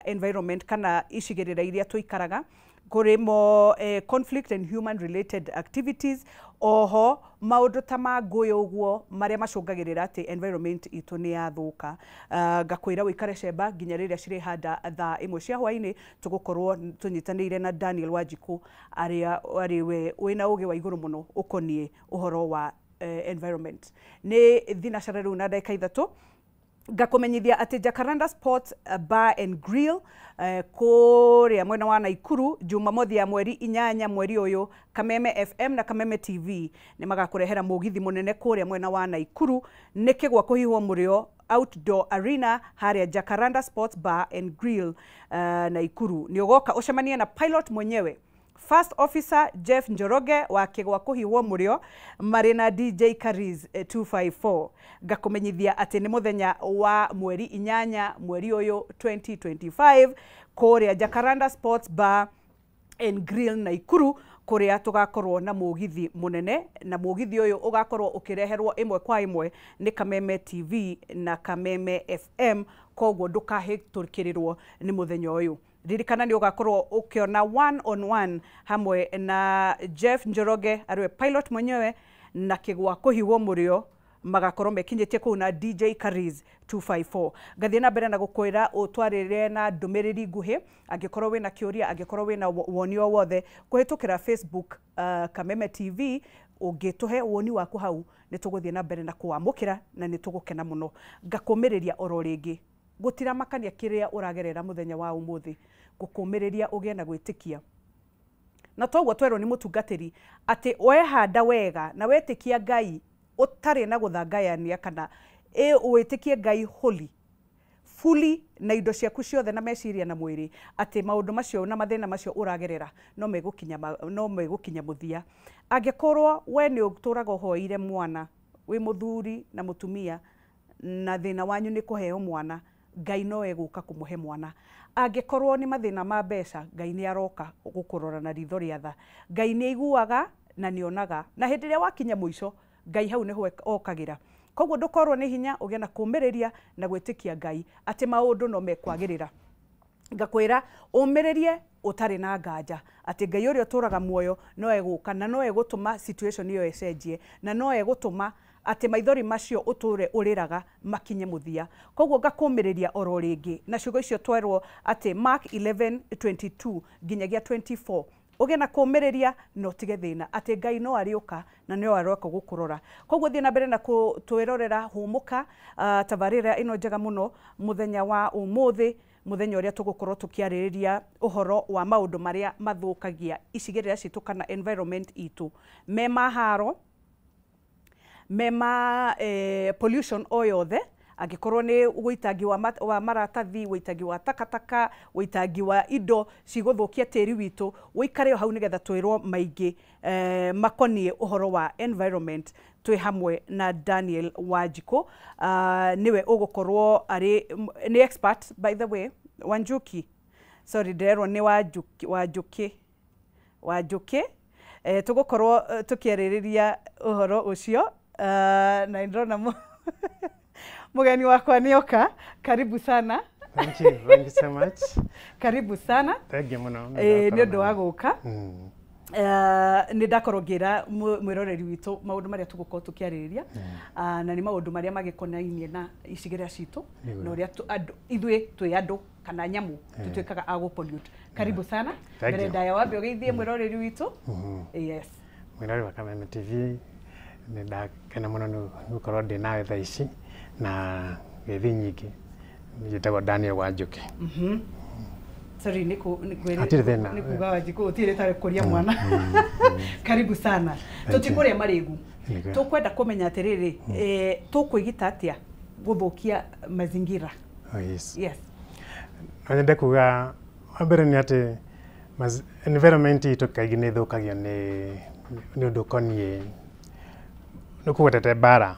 environment kana icigĩrĩra iria tũikaraga. Kũrĩ mo conflict and human related activities, oho maũndũ ta ma ngũĩ ũguo marĩa macũngagĩrĩra atĩ environment itũ nĩ yathũka. Ngakwĩra ũikare cemba nginya rĩrĩa cirĩhanda thaa 1 cia hwaĩ-inĩ, tũgũkorwo tũnyitanĩire na Daniel Wanjikũ arĩa arĩ we wĩna ũgĩ wa igũrũ mũno ũkoniĩ ũhoro wa environment. Nĩ thinacara rĩu na ndagĩka 3. Ngakũmenyithia atĩ Jacaranda Sports Bar and Grill kũrĩa mwena wa Naikuru, Jumamothi ya mweri 8 mweri ũyũ, Kameme FM na Kameme TV nĩ magakũrehera mũgithi mũnene kũrĩa mwena wa Naikuru nĩ kĩgwa kũhihwo mũrĩo outdoor arena harĩa Jacaranda Sports Bar and Grill, Naikuru. Nĩ ũgoka ũcemanie na pilot mwenyewe, First Officer Jeff Njoroge wa kĩgwa kũhihwo mũrĩo, marĩ na DJ Caris 254. Ngakũmenyithia atĩ nĩ mũthenya wa mweri 8 mweri ũyũ 2025 kũrĩa Jacaranda Sports Bar and Grill Naikuru, kũrĩa tũgakorwo na mũgithi mũnene, na mũgithi ũyũ ũgakorwo ũkĩreherwo ĩmwe kwa ĩmwe nĩ Kameme TV na Kameme FM. Koguo ndũkahĩtũkĩrĩrwo nĩ mũthenya ũyũ. Ririkana nĩ ũgakorwo ũkĩona one on one hamwe na Jeff Njoroge ariwe pilot mwenyewe na kĩgwa kũhihwo mũrĩo, magakorwo mekinyĩtie kũu na DJ Caris 254. Ngathiĩ na mbere na gũkwĩra ũtwarĩre na ndũmĩrĩri nguhĩ angĩkorwo wĩna kĩũria, angĩkorwo wĩna woni o wothe kũhĩtũkĩra Facebook, Kameme TV. Ũngĩtũhe woni waku hau, nĩ tũgũthiĩ na mbere na kũwamũkĩra na nĩ tũgũkena mũno. Ngakũmĩrĩria oro rĩngĩ, gũtiramakania kĩrĩa ũragerera mũthenya wa ũmũthĩ, ngũkũmĩrĩria ũgĩe na gwĩtĩkia, na toguo twerwo nĩ mũtungatĩri atĩ wehanda wega na wetĩkia Ngai ũtarĩ na gũthangayania kana ĩ wĩtĩkie Ngai wholly, fully, na indo ciaku ciothe na meciria na mwĩrĩ, atĩ maũndũ macio na mathĩna macio ũragerera no megũkinya mũthia. Angĩkorwo we nĩ ũtũraga ũhoeire mwana, wĩ mũthuri na mũtumia na thĩna wanyu nĩ kũheo mwana, Ngai no egũka kũmũhe mwana. Angĩkorwo nĩ mathĩna ma mbeca, Ngai nĩ aroka gũkũrora na ritho rĩa tha. Ngai nĩ aiguaga na nĩ onaga, na hĩndĩ ĩrĩa wakinya mũico, Ngai hau nĩho okagĩra. Koguo ndũkorwo nĩ hinya, ũgĩe na kũmĩrĩria na gwĩtĩkia Ngai atĩ maũndũ no mekwagĩrĩra. Ngakwĩra ũmĩrĩrie ũtarĩ na nganja atĩ Ngai ũrĩa ũtũraga muoyo no egũka na no egũtũma situation ĩyo ĩcenjie, na no egũtũma atĩ maithori macio ũtũre ũrĩraga makinye mũthia. Koguo ngakũmĩrĩria oro rĩngĩ na ciugo icio twerwo atĩ Mark 11:22 nginyagia 24, ũgĩe na kũmĩrĩria na ũtige thĩna atĩ Ngai no arĩũka na no aroka gũkũrora. Koguo thiĩ na mbere na twĩrorera Hũmũka, tabarĩra ĩno njega mũno mũthenya wa ũmũthĩ, mũthenya ũrĩa tũgũkorwo tũkĩarĩrĩria ũhoro wa maũndũ marĩa mathũkagia icigĩrĩra citũ kana environment itũ, me maharo, mema pollution o yothe, angĩkorwo nĩ ũitangi wa maratathi, ũitangi wa takataka, ũitangi wa indo cigũthũkia tĩri witũ. Ũikare o hau nĩgetha twĩrwo maingĩ makoniĩ ũhoro wa environment twĩ hamwe na Daniel Wanjikũ. Nĩwe ũgũkorwo arĩ nĩ expert, by the way, Wanjuki, sorry, ndĩrerwo nĩ Wanjuki, Wanjuki, Wanjuki. Tũgũkorwo tũkĩarĩrĩria ũhoro ũcio, na ndĩrona mũgeni wakwa nĩoka. Karibu sana. Thank you. Thank you so much. Karibu sana. Thank you mũno. Nĩ ũndũ wa gũka. Nĩ ndakorwo ngĩra mwĩroreri witũ maũndũ marĩa tũgũkorwo tũkĩarĩrĩria, na nĩ maũndũ marĩa magĩkonainie na icigĩrĩra citũ na ũrĩa andũ ithuĩ twĩ andũ kana nyamũ tũtuĩkaga a gũ pollute. Karibu sana. Thank mbere you. Ndaya wambe ũgeithie mwĩroreri witũ. Yes. Mwĩroreri wa Kameme TV, nĩ ndakena mũno nĩ gũkorwo ndĩ nawe thaa ici na gĩthi nyingĩ. Njĩtagwo Daniel Wanjũkĩ. Sorry, nĩ Hatirĩ thĩna. Nĩ kuga Wanjikũ gũtirĩ tarĩ kũria mwana. Karibu sana. Tũtikũrĩa marĩgu. Nĩguo. Tũkwenda kũmenya atĩrĩrĩ, tũkwĩgita atĩa gũthũkia mazingira? Oh, yes. Yes. No nyende kuga wa mbere nĩ atĩ environment itũ kaingĩ nĩ ĩthũkagio nĩ ũndũ ũkoniĩ nĩ kũgwetete mbara.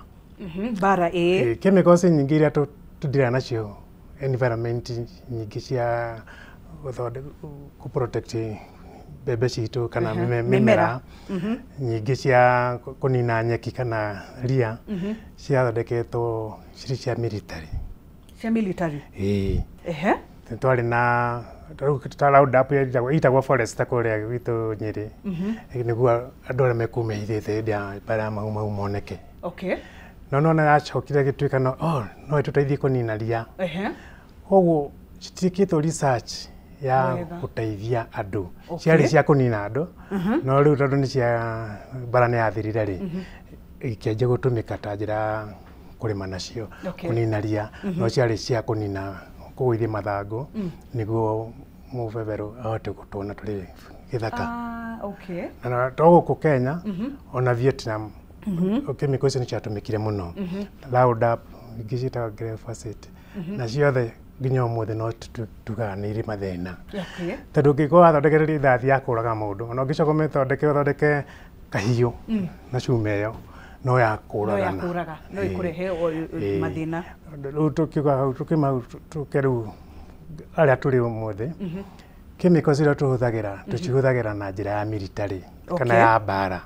Mbara, ĩĩ. Chemicals nyingĩ iria tũndiraga nacio environment nyingĩ cia gũ protect mbembe citũ kana Mĩmera. mĩmera nyingĩ cia kũnina nyeki kana ria ciathondeketwo cirĩ cia military. Cia military. Ĩĩ. Twarĩ na ta Roundup ĩtagwo forest kũrĩa gwitũ Nyĩrĩ, nĩguo andũ arĩa mekumĩhithĩte hĩndĩ ya mbara ya Mau Mau moneke. No nona yacokire ĩgĩtuĩka no no ĩtũteithie kũnina ria. Koguo citiĩkĩtwo research ya gũteithia andũ. Ciarĩ cia kũnina andũ, no rĩu tondũ nĩ cia mbara nĩ yathirire rĩ, ikĩanjia gũtũmĩka ta njĩra ya kũrĩma nacio, kũnina ria, no ciarĩ cia kũnina kũgũithia mathangũ nĩguo mũbeberũ ahote gũtuona tũrĩ gĩthaka. Na to gũkũ Kenya, ona Vietnam, chemical icio nĩ ciatũmĩkire mũno. Roundup, ingĩ ciĩtagwo glyphosate, na ciothe nginya ũmũthĩ no tugaga nĩ irĩ mathĩna. Tondũ ũngĩkorwo wathondekete rithathi ya kũraga mũndũ, ona ũngĩcoka ũmĩthondeke ũthondeke kahiũ na cuma ĩyo, no ya kũragana. No ya kũraga, no ĩkũrehe mathĩna. Rĩu tũkiuga hau, tũkiuma hau tũke rĩu arĩa tũrĩ ũmũthĩ, chemicals iria tũhũthagĩra, tũcihũthagĩra na njĩra ya military kana ya mbara.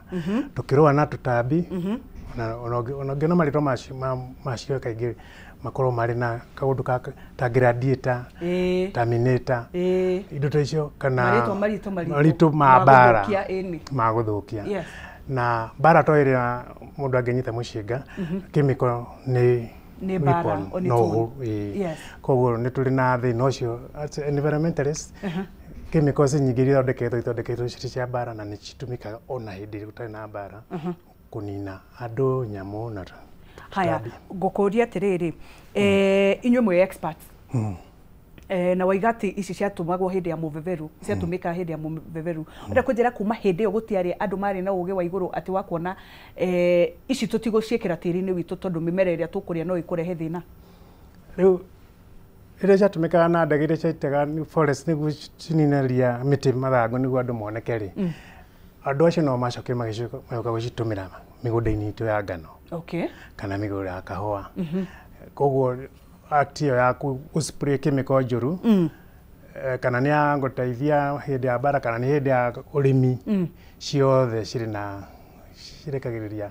Tũkĩrũa na tũtambi, ona ũngĩona marĩtwa macio kaingĩ makorwo marĩ na kaũndũ ta gladiator, terminator, indo ta icio, kana marĩtwa maritũ maritũ ma mbara ma gũthũkia. Na mbara to ĩrĩa mũndũ angĩnyita mũcinga, chemical nĩ weapon no. Koguo nĩ tũrĩ na thĩna ũcio as environmentalist. Chemicals nyingĩ iria ithondeketwo cirĩ cia mbara na nĩ citũmĩkaga ona hĩndĩ ĩrĩa gũtarĩ na mbara kũnina andũ, nyamũ na Haya, ngũkũria atĩrĩrĩ, inyuĩ mwĩ experts, na waiga atĩ ici ciatũmagwo hĩndĩ ya mũbeberu, ciatũmĩkaga hĩndĩ ya mũbeberu. Ũrenda kũnjĩra kuma hĩndĩ ĩyo gũtiarĩ andũ marĩ na ũgĩ wa igũrũ atĩ wa kuona ici tũtigũciĩkĩra tĩri-inĩ witũ tondũ mĩmera ĩrĩa tũkũrĩa no ĩkũrehe thĩna? Rĩu iria ciatũmĩkaga na ndege iria ciaitaga forest nĩguo cinine ria mĩtĩ mathangũ nĩguo andũ moneke rĩ, andũ acio no macokire magĩcoka gũcitũmĩra mĩgũnda-inĩ itũ ya ngano kana mĩgũnda ya kahũa. Koguo act ĩyo ya gũ-spray chemical njũru, kana nĩ ya gũteithia hĩndĩ ya mbara kana nĩ hĩndĩ ya ũrĩmi, ciothe cirĩ na cirekagĩrĩria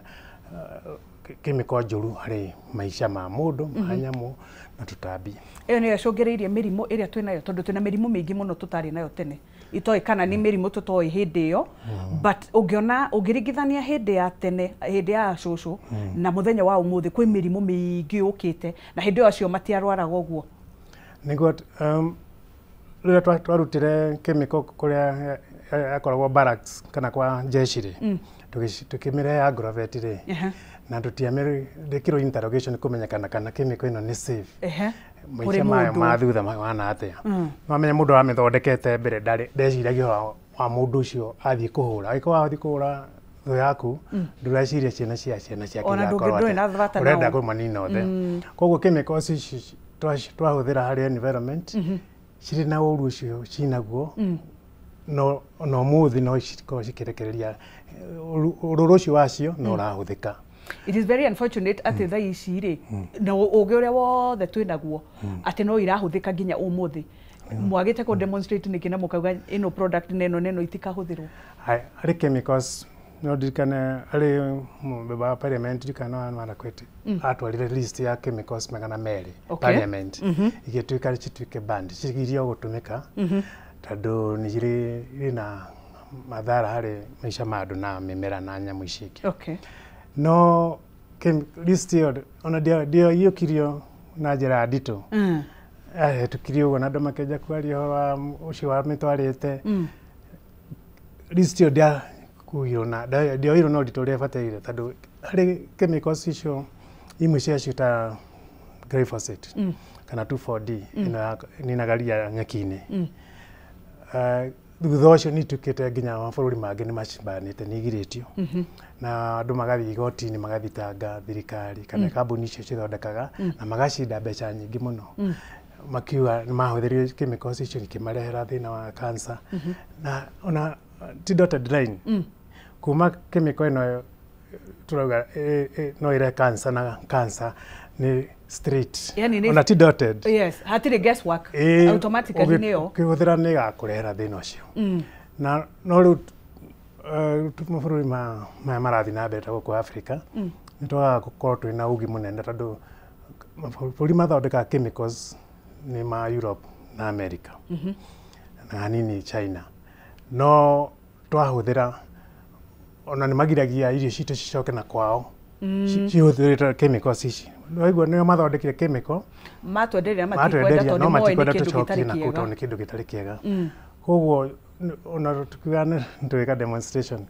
chemical njũru harĩ maica ma mũndũ, ma nyamũ na tũtambi. Ĩyo nĩyo ĩcũngĩrĩirie mĩrimũ ĩrĩa twĩnayo, tondũ twĩna mĩrimũ mĩingĩ mũno tũtarĩ nayo tene. Itoĩ kana nĩ mĩrimũ tũtoĩ hĩndĩ ĩyo, but ũngĩona ũngĩringithania hĩndĩ ya tene, hĩndĩ ya cũcũ na mũthenya wa ũmũthĩ, kwĩ mĩrimũ mĩingĩ yũkĩte, na hĩndĩ ĩyo acio matiarwaraga ũguo. Nĩguo rĩrĩa twarutire chemical kũrĩa yakoragwo barracks kana kwa jeshi rĩ, tũkĩmĩrehe Agrovet rĩ, na tũtiamĩrĩkirwo interrogation kũmenyekana kana chemical ĩno nĩ safe. Maica mayo ma thutha mahana atĩa. Wamenya mũndũ amĩthondekete mbere ndeciragia ũhoro wa mũndũ ũcio athiĩ kũhũra. Angĩkorwo wathiĩ kũhũra thũ yaku, ndũreciria ciana cia ciana ciake igakorwo atĩa. Ũrenda kũmanina othe. Koguo chemicals ici twahũthĩra harĩ environment cirĩ na ũru ũcio cinaguo, no ũmũthĩ no cikorwo cikĩrekereria ũrũrũ ũcio wacio no ũrahũthĩka. It is very unfortunate atĩ thaa ici rĩ, na ũgĩ ũrĩa wothe twĩnaguo atĩ no irahũthĩka nginya ũmũthĩ. Mwagĩte kũ demonstrate nĩkĩ na mũkauga ĩno product na ĩno na ĩno itikahũthĩrwo? Harĩ chemicals no ndirikane harĩ mũmemba wa parliament ndirikane wa Marakwet atwarire list ya chemicals 200 parliament igĩtuĩka cituĩke banned, cigirio gũtũmĩka tondũ nĩ irĩ na madhara harĩ maica ma andũ na mĩmera na nyamũ ici ingĩ. No list ĩyo ona ndĩaiyũkirio na njĩra nditũ, yahetũkirio ũguo na andũ makĩanjia kwaria ũhoro wa ũcio wamĩtwarĩte. List ĩyo ndĩakuhirwo na ndĩoirwo na ũritũ ũrĩa ĩbataire, tondũ harĩ chemicals icio imwe ciacio ta glyphosate kana 2,4-D ĩno ĩninaga ria nyeki-inĩ. Thutha ũcio nĩ ituĩkĩte nginya mabũrũri mangĩ nĩ macibanĩte, nĩ igirĩtio, na andũ magathiĩ igoti-inĩ magathitanga thirikari kana kambuni icio cithondekaga na magacinda mbeca nyingĩ mũno, makiuga nĩ mahũthĩrire chemicals icio ikĩmarehera thĩna wa cancer. Na ona ti dotted line kuma chemical ĩno tũrauga no ĩrehe cancer na cancer nĩ straight, ona ti dotted. Yes, hatirĩ guesswork, automatically nĩyo ũkĩhũthĩra nĩ ĩgakũrehera thĩna ũcio. Na no rĩu mabũrũri maya marathiĩ na mbere ta gũkũ Africa nĩ twagaga gũkorwo twĩna ũgĩ mũnene, tondũ mabũrũri mathondekaga chemicals nĩ ma Europe na America na hanini China no twahũthĩra ona nĩ magiragia irio citũ cicoke na kwao cihũthĩrĩte chemicals ici. Waigua nĩo mathondekire chemical matwenderia matikwenda tondũ nĩ kĩndũ gĩtarĩ kĩega, tondũ nĩ kĩndũ gĩtarĩ kĩega. Koguo ona tukiuga nĩ demonstration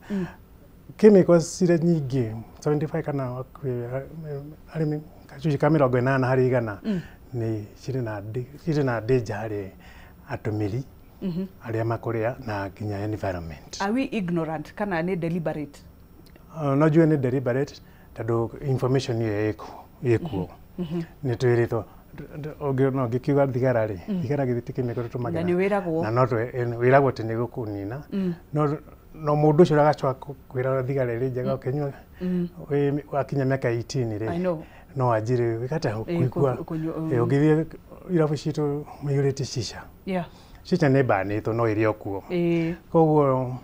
chemicals cirĩ nyingĩ 75 kana arĩmi gacunjĩ ka 80 harĩ igana nĩ cirĩ na danger harĩ atũmĩri arĩa makũrĩa na nginya environment. Are we ignorant kana nĩ deliberate? No njue nĩ deliberate tondũ information ĩyo ĩkuo. Nĩ twĩrĩtwo no ngĩkiuga thigara rĩ, thigara githĩ ti chemical tũtũmagĩra na nĩ wĩragwo, na no wĩragwo atĩ nĩ gũkũnina, no mũndũ ũcio agacoka kwĩra thigara ĩrĩ njega ũkĩnyua wakinya mĩaka 18 rĩ no wanjire wĩkate kũigua. Ũngĩthiĩ irabu citũ maiyũrĩte shisha. Shisha nĩ banĩtwo no ĩrĩ o kuo. Koguo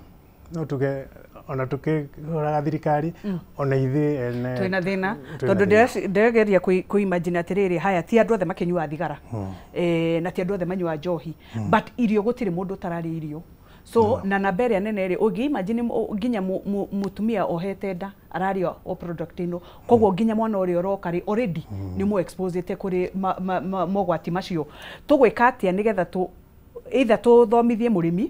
no tuge ona tukĩhoraga thirikari ona ithuĩ ene twĩna thĩna tondũ ndĩregeria kũ-imagine atĩrĩrĩ, haya ti andũ othe makĩnyuaga thigara na ti andũ othe manyuaga njohi, but irio gũtirĩ mũndũ ũtararĩa irio. So na namba ĩrĩa nene rĩ, ũngĩ imagine nginya mũtumia ohete nda ararĩa o product ĩno, koguo nginya mwana ũrĩa ũroka rĩ already nĩ mũ exposete kũrĩ mogwati macio. Tũgwĩka atĩa nĩgetha either tũthomithie mũrĩmi,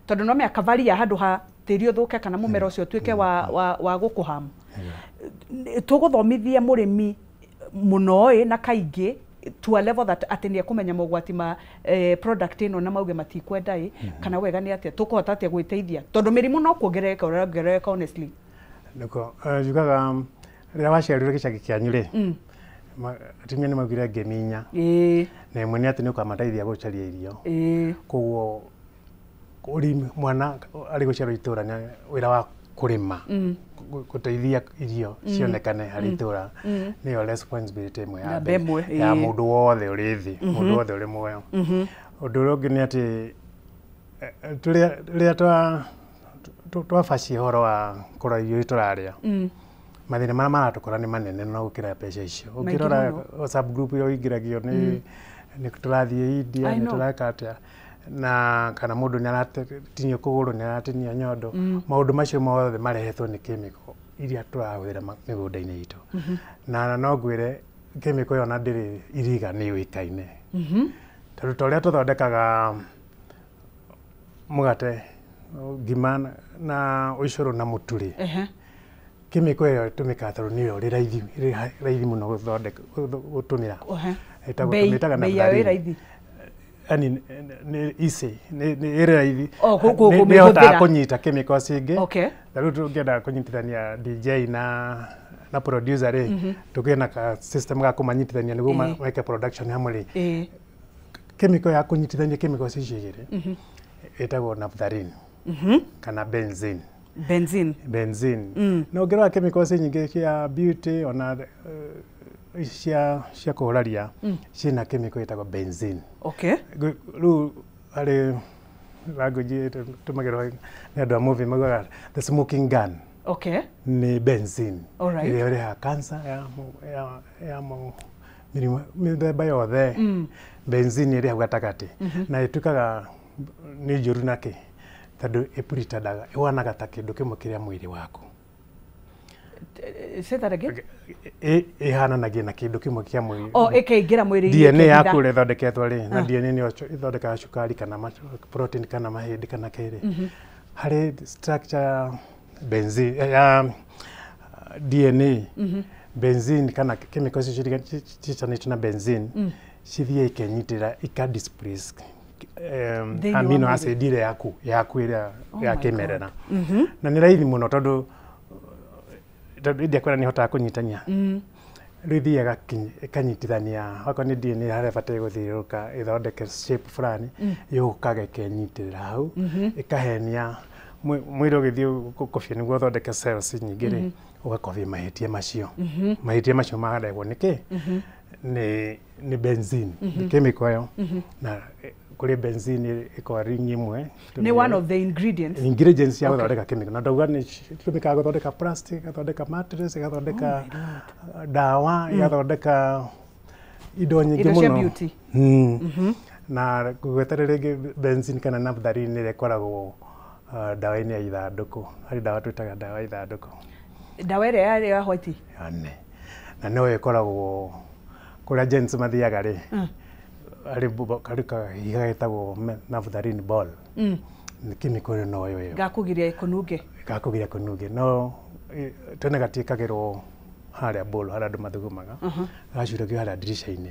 tondũ no mĩaka varia handũ ha tĩri ũthũke kana mũmera ũcio ũtuĩke wa gũkũham. Tũgũthomithie mũrĩmi mũno ĩ na kaingĩ to a level that atĩ nĩ ekũmenya mogwati ma product ĩno na mauge matikwenda ĩ, kana wega nĩ atĩa tũkũhota atĩa gwĩteithia tondũ mĩrimũ no kuongerereka ũrongerereka honestly. Nĩguo njugaga rĩrĩa waciarirwo gĩcagi kĩanyu rĩ, atumia nĩ maugire ngemi inya, na ĩmwe nĩ atĩ nĩ ũkamateithia gũcaria irio. Koguo ũrĩmi mwana arĩ gũciarwo itũra nĩ wĩra wa kũrĩma gũteithia irio cionekane harĩ itũra nĩyo responsibility ĩmwe ya mbere ya mũndũ wothe ũrĩ thĩ, mũndũ wothe ũrĩ muoyo. Ũndũ ũrĩa ũngĩ nĩ atĩ rĩrĩa twabacia ũhoro wa kũrora irio iria tũrarĩa, mathĩna marĩa maratũkora nĩ manene no gũkĩra mbeca icio. Ũngĩrora WhatsApp group ĩrĩa ũingĩragio nĩ tũrathiĩ India, nĩ tũreka atĩa, na kana mũndũ nĩ aratinio kũgũrũ, nĩ aratinio nyondo, maũndũ macio mothe marehetwo nĩ chemical iria tũrahũthĩra mĩgũnda-inĩ itũ. Na no ngwĩre chemical ĩyo ona ndĩrĩ iriga nĩ yũĩkaine, tondũ ta ũrĩa tũthondekaga mũgate, ngima na ũcũrũ na mũtu rĩ, chemical ĩyo ĩtũmĩkaga tondũ nĩyo ĩrĩ raithi mũno gũthondeka gũtũmĩra. Tũmĩtaga naphthalene. Yani nĩ easy, nĩ ĩrĩ raithi, nĩ ĩhotaga kũnyita chemicals ingĩ. Ta rĩu tũngĩenda kũnyitithania DJ na producer rĩ, tũgĩe na ka system ga kũmanyitithania nĩguo meke production hamwe rĩ, chemical ya kũnyitithania chemicals icio igĩrĩ ĩtagwo naphthalene kana benzene. Benzene. Benzene. Na ũngĩrora chemicals nyingĩ cia beauty ona cia kũhũra ria ciĩna chemical ĩtagwo benzene. Rĩu harĩ language ĩtũmagĩrwo nĩ andũ a movie maugaga the smoking gun nĩ benzene ĩrĩa ĩrehaga cancer ya mĩrimũ mĩthemba yothe. Benzene ĩrĩ hau gatagatĩ na ĩtuĩkaga nĩ njũru nakĩ tondũ ĩpretendaga ĩhanaga ta kĩndũ kĩmwe kĩrĩa mwĩrĩ waku. Say that again. Ĩhananagia na kĩndũ kĩmwe kĩa mwĩrĩ. Oh, ĩkaingĩra mwĩrĩ-inĩ. DNA yaku ũrĩa ĩthondeketwo rĩ, na DNA nĩyo ĩthondekaga cukari kana protein kana mahĩndĩ kana kĩrĩ. Harĩ structure ya benzene ya DNA, benzene kana chemicals icio cicanĩtio na benzene cithiĩ ikenyitĩrĩra ika displace amino acid ĩrĩa yaku ĩrĩa ya kĩmerera. Na nĩ raithi mũno tondũ ndiakwĩra nĩ ĩhotaga kũnyitania. Rĩu ĩthiaga ĩkanyitithania okorwo nĩ DNA harĩa ĩbataire gũthiũrũrũka ĩthondeke shape fulani, yũkaga ĩkenyitĩrĩra hau, ĩkahenia mwĩrĩ ũgĩthiĩ gũkobia nĩguo ũthondeke cells nyingĩ rĩ, ũgakobia mahĩtia macio. Mahĩtia macio marehwo nĩ kĩ? Nĩ benzene, nĩ chemical ĩyo. Na kũrĩ benzene ĩkoragwo ring ĩmwe. Nĩ one of the ingredients. Ingredients ya gũthondeka chemical. Na ndauga nĩ ĩtũmĩkaga gũthondeka plastic, ĩgathondeka mattress, ĩgathondeka ndawa, ĩgathondeka indo nyingĩ Indo cia mũno. Beauty. Na gweterera rĩngĩ benzene kana naphthalene ĩrĩa ĩkoragwo ndawa-inĩ ya ithandũkũ. Harĩ ndawa twĩtaga ndawa ya ithandũkũ. Ndawa ĩrĩa yarĩ ya white. Yane. Na no ĩkoragwo kũrĩa gents mathiaga rĩ, harĩ harĩ kahiga getagwo naphthalene ball. Nĩ chemical ĩyo no yo ĩyo. Gakũgiria ĩkũnunge. Gakũgiria kũnunge. No tene gatiĩkagĩrwo harĩa ball harĩa andũ mathugumaga. Gacuragio harĩa ndirica-inĩ.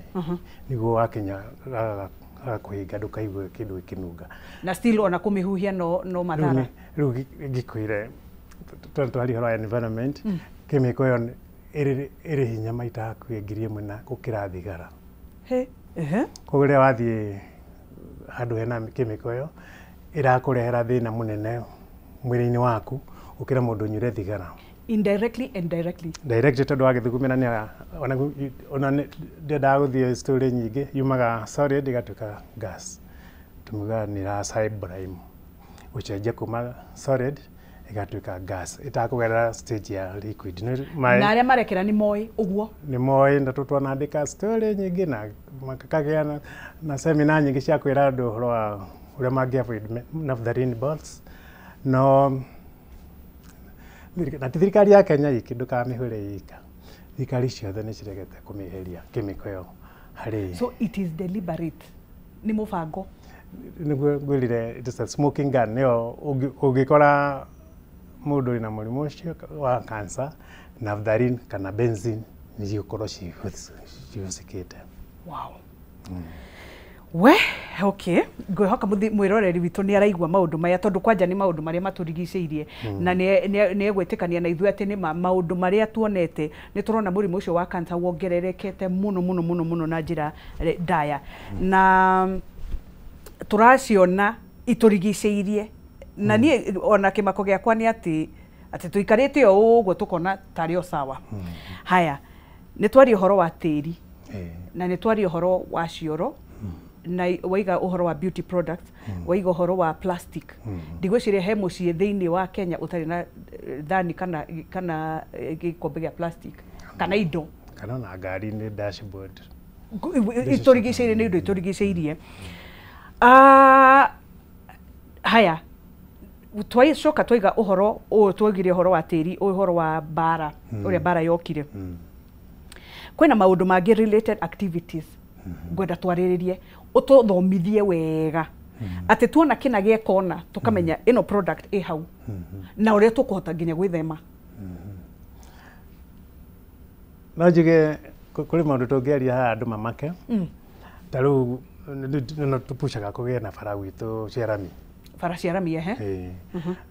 Nĩguo wakinya gagakũhinga ndũkaigue kĩndũ gĩkĩnunga. Na still ona kũmĩhuhia no mathara. Rĩu ngĩkwĩre tondũ twaria ũhoro wa environment, chemical ĩyo ĩrĩ hinya maita hakuhĩ 1000 na gũkĩra thigara. He. Ehe. Koguo rĩrĩa wathiĩ handũ hena chemical ĩyo ĩrakũrehera thĩna mũnene mwĩrĩ-inĩ waku gũkĩra mũndũ ũnyuire thigara. Indirectly and directly. Directly tondũ wagĩthugumĩra nĩ ona ndiendaga gũthiĩ story nyingĩ, yumaga solid ĩgatuĩka gas. Tumugaga nĩ ĩra sublime gũcenjia kuma solid ĩgatuĩka gas ĩtakũgerera stage ya liquid. Na arĩa marekera nĩ moĩ ũguo. Nĩ moĩ na twanandĩka story nyingĩ na makagĩa na seminar nyingĩ cia kwĩra andũ ũhoro wa ũrĩa mangĩ avoid naphthalene balls. No na ti thirikari ya Kenya iki ndũkamĩhũre ika. Thirikari ciothe nĩ ciregete kũmĩeheria chemical ĩyo harĩ. So it is deliberate. Nĩ mũbango. Nĩguo ngwĩrire it is a smoking gun. Nĩyo ũngĩkora mũndũ wĩna mũrimũ ũcio wa cancer, naphthalene kana benzene nĩ cigũkorwo cihũthĩkĩte. Wow. We, okay. Ngwĩhoka mwĩroreri witũ nĩ araigua maũndũ maya tondũ kwanja nĩ maũndũ marĩa matũrigicĩirie na nĩ egwĩtĩkania na ithuĩ atĩ nĩ maũndũ marĩa tuonete nĩ tũrona mũrimũ ũcio wa cancer wongererekete mũno mũno mũno mũno na njĩra ndaya na tũraciona itũrigicĩirie na niĩ ona kĩmako gĩakwa nĩ atĩ tũikarĩte o ũguo tũkona tarĩ o sawa. Haya, nĩ twaria ũhoro wa tĩri na nĩ twaria ũhoro wa cioro na waiga ũhoro wa beauty products, waiga ũhoro wa plastic. Ndigwĩciria he mũciĩ thĩinĩ wa Kenya ũtarĩ na thani kana gĩkombe gĩa plastic kana indo kana na ngari-inĩ dashboard itũrigicĩirie nĩ indo itũrigicĩirie. Haya, twacoka twaiga ũhoro ũyũ twaigire ũhoro wa tĩri, ũhoro wa mbara, ũrĩa mbara yokire. Kwĩna maũndũ mangĩ related activities ngwenda twarĩrĩrie ũtũthomithie wega atĩ tuona kĩna gĩa kona tũkamenya ĩno product ĩ hau na ũrĩa tũkũhota nginya gwĩthema. No njuge kũrĩ maũndũ tũngĩaria haha andũ mamake. Ta rĩu no tũpucaga kũgĩe na bara gwitũ cia rami. Bara cia rami ehe.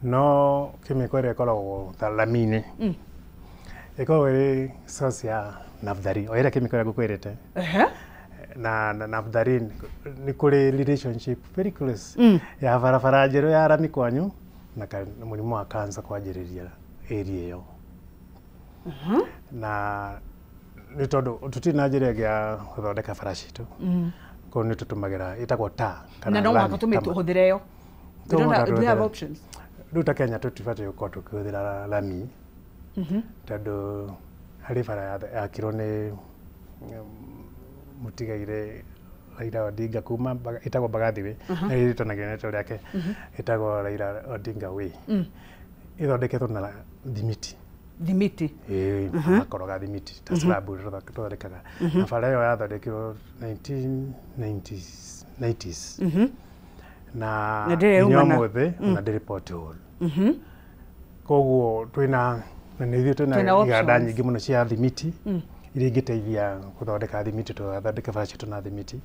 No chemical ĩrĩa ĩkoragwo ta rami-inĩ ĩkoragwo ĩrĩ source ya naphthalene o ĩrĩa chemical ĩrĩa ngũkwĩrĩte. Ehe. Na naphthalene nĩ kũrĩ relationship very close ya barabara njerũ ya rami kwanyu na mũrimũ wa cancer kwanjĩrĩria area ĩyo. Na nĩ tondũ tũtirĩ na njĩra ĩngĩ ya gũthondeka bara citũ. Koguo nĩ tũtũmagĩra ĩtagwo tar kana na no mũhaka tũmĩhũthĩre ĩyo. We have options. Rĩu ta Kenya tũtibatiĩ gũkorwo tũkĩhũthĩra rami tondũ harĩ bara yakirwo nĩ mũtigaire Raila Odinga kuma ĩtagwo Mbagathi Way na ĩrĩtanagio na rĩtwa rĩake ĩtagwo Raila Odinga Way. Ĩthondeketwo na thimiti. Thimiti. Ĩĩ, makoroga thimiti ta slab tũthondekaga. Na bara ĩyo yathondekirwo 1990s. Na nginya ũmũthĩ ona ndĩrĩ pothole. Koguo twĩna na nĩ ithuĩ twĩna iganda nyingĩ mũno cia thimiti iria ingĩteithia gũthondeka thimiti tũgathondeka bara citũ na thimiti.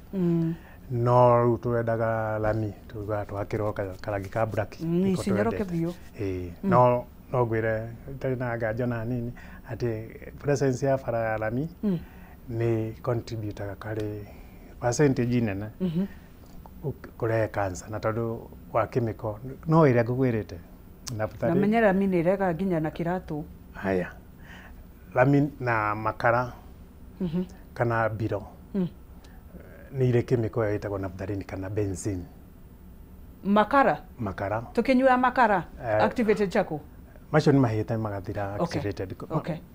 No rĩu twendaga rami tugaga twakĩrwo karangi ka black. Cinyoroke biũ. Ĩĩ, no ngwĩre itarĩ na nganja ona hanini atĩ presence ya bara ya rami nĩ contributaga harĩ percentage nene kũrehe cancer na tondũ wa chemical no ĩrĩa ngũkwĩrĩte. Na menya rami nĩ ĩrega nginya na kĩratũ. Haya, rami na makara kana mbiro nĩ irĩ chemical ĩyo ĩtagwo naphthalene kana benzene. Makara? Makara. Tũkĩnyua makara activated charcoal. Macio nĩ mahĩte magathira activated.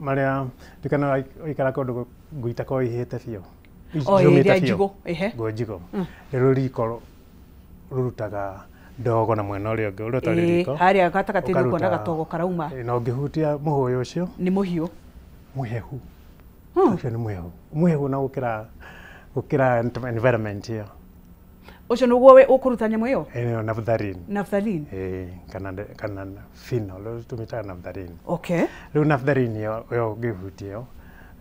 Marĩa ndikana waikara kũndũ ngui itakoragwo ihĩte biũ. Ĩrĩa njigũ, ngũ njigũ. Rĩu riko rũrutaga ndogo na mwena ũrĩa ũngĩ ũrĩa ũtarĩ riko. Harĩa gatagatĩ nĩ ũkuona gatogo karauma. Na ũngĩhutia mũhũyũ ũcio nĩ mũhiũ. Mũhehu. Ũcio nĩ mũhehu. Mũhehu na gũkĩra environment ĩyo. Ũcio nĩguo ũkũruta nyamũ ĩyo? Ĩyo naphthalene. Naphthalene. Kana phenol, tũmĩtaga naphthalene. Okay. Rĩu naphthalene ĩyo ũngĩhutia ĩyo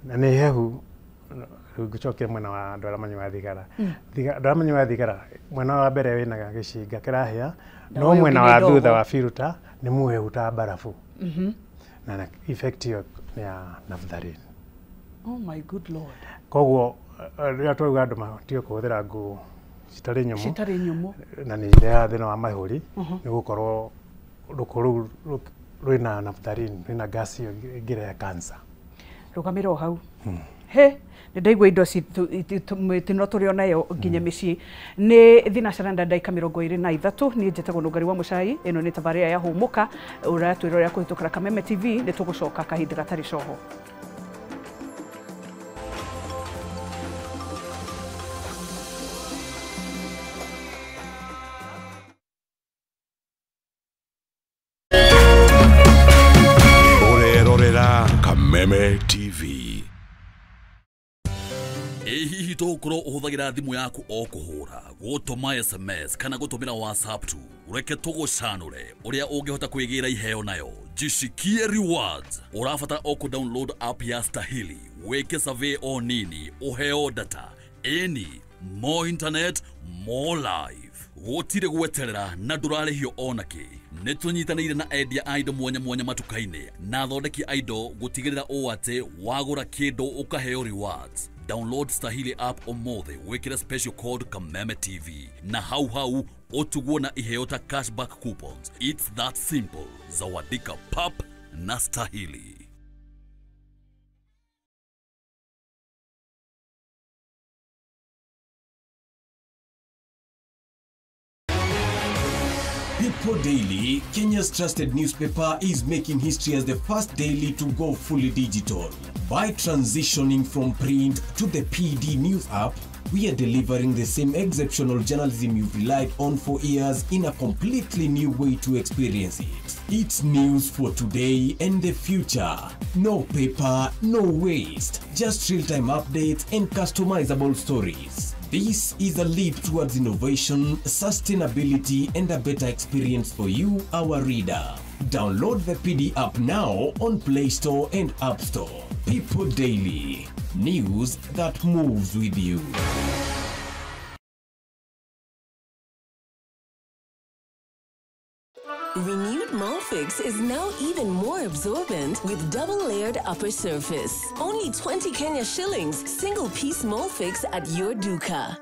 na nĩ hehu. Rĩu ngĩcokia mwena wa andũ arĩa manyuaga thigara. Andũ arĩa manyuaga thigara mwena wa mbere wĩna gĩcinga kĩrahĩa, no mwena wa thutha wa filter nĩ mũhehu ta mbarabu. Na effect ĩyo nĩ ya naphthalene. Oh my good Lord. Koguo rĩrĩa twauga andũ matige kũhũthĩra ngũ citarĩ nyũmũ, citarĩ nyũmũ, na nĩ irehaga thĩna wa mahũri, nĩ gũkorwo rũkũ rũu rwĩna naphthalene, rwĩna gas ĩyo ĩngĩrehe cancer. Rũgamĩra o hau. He, nĩ ndaigua indo mĩtino tũrĩ onayo nginya mĩciĩ. Nĩ thinacara na ndagĩka 23. Niĩ njĩtagwo Nũngari wa Mũcai. Ĩno nĩ tabarĩra ya Hũmũka, ũratwĩrorera kũhĩtũkĩra Kameme TV. Nĩ tũgũcoka kahinda gatarĩ coho. Ũrerorera Kameme TV. Hihi tũgũkorwo ũhũthagĩra thimũ yaku o kũhũra, gũtũma SMS kana gũtũmĩra WhatsApp tu? Reke tũgũcanũre ũrĩa ũngĩhota kwĩgĩra iheo nayo. Jishikie rewards. Ũrabatara o kũ-download app ya Stahili, wĩke survey o nini, ũheo data. Ĩni, more internet, more life. Gũtirĩ gweterera na ndũrarĩhio ona kĩ. Nĩ tũnyitanĩire na endia a indo mwanya mwanya matuka-inĩ na athondeki a indo gũtigĩrĩra ũũ atĩ wagũra kĩndũ ũkaheo rewards. Download Stahili app ũmũthĩ, wĩkĩre special code Kameme TV na hau hau ũtugwo na iheo ta cashback coupons. It's that simple. Zawadika pap na Stahili. People Daily, Kenya's trusted newspaper, is making history as the first daily to go fully digital. By transitioning from print to the PD News app, we are delivering the same exceptional journalism you've relied on for years in a completely new way to experience it. It's news for today and the future. No paper, no waste. Just real-time updates and customizable stories. This is a leap towards innovation, sustainability, and a better experience for you, our reader. Download the PD app now on Play Store and App Store. People Daily, news that moves with you. Renewed Molfix is now even more absorbent with double-layered upper surface. Only 20 Kenya shillings, single-piece Molfix at your duka.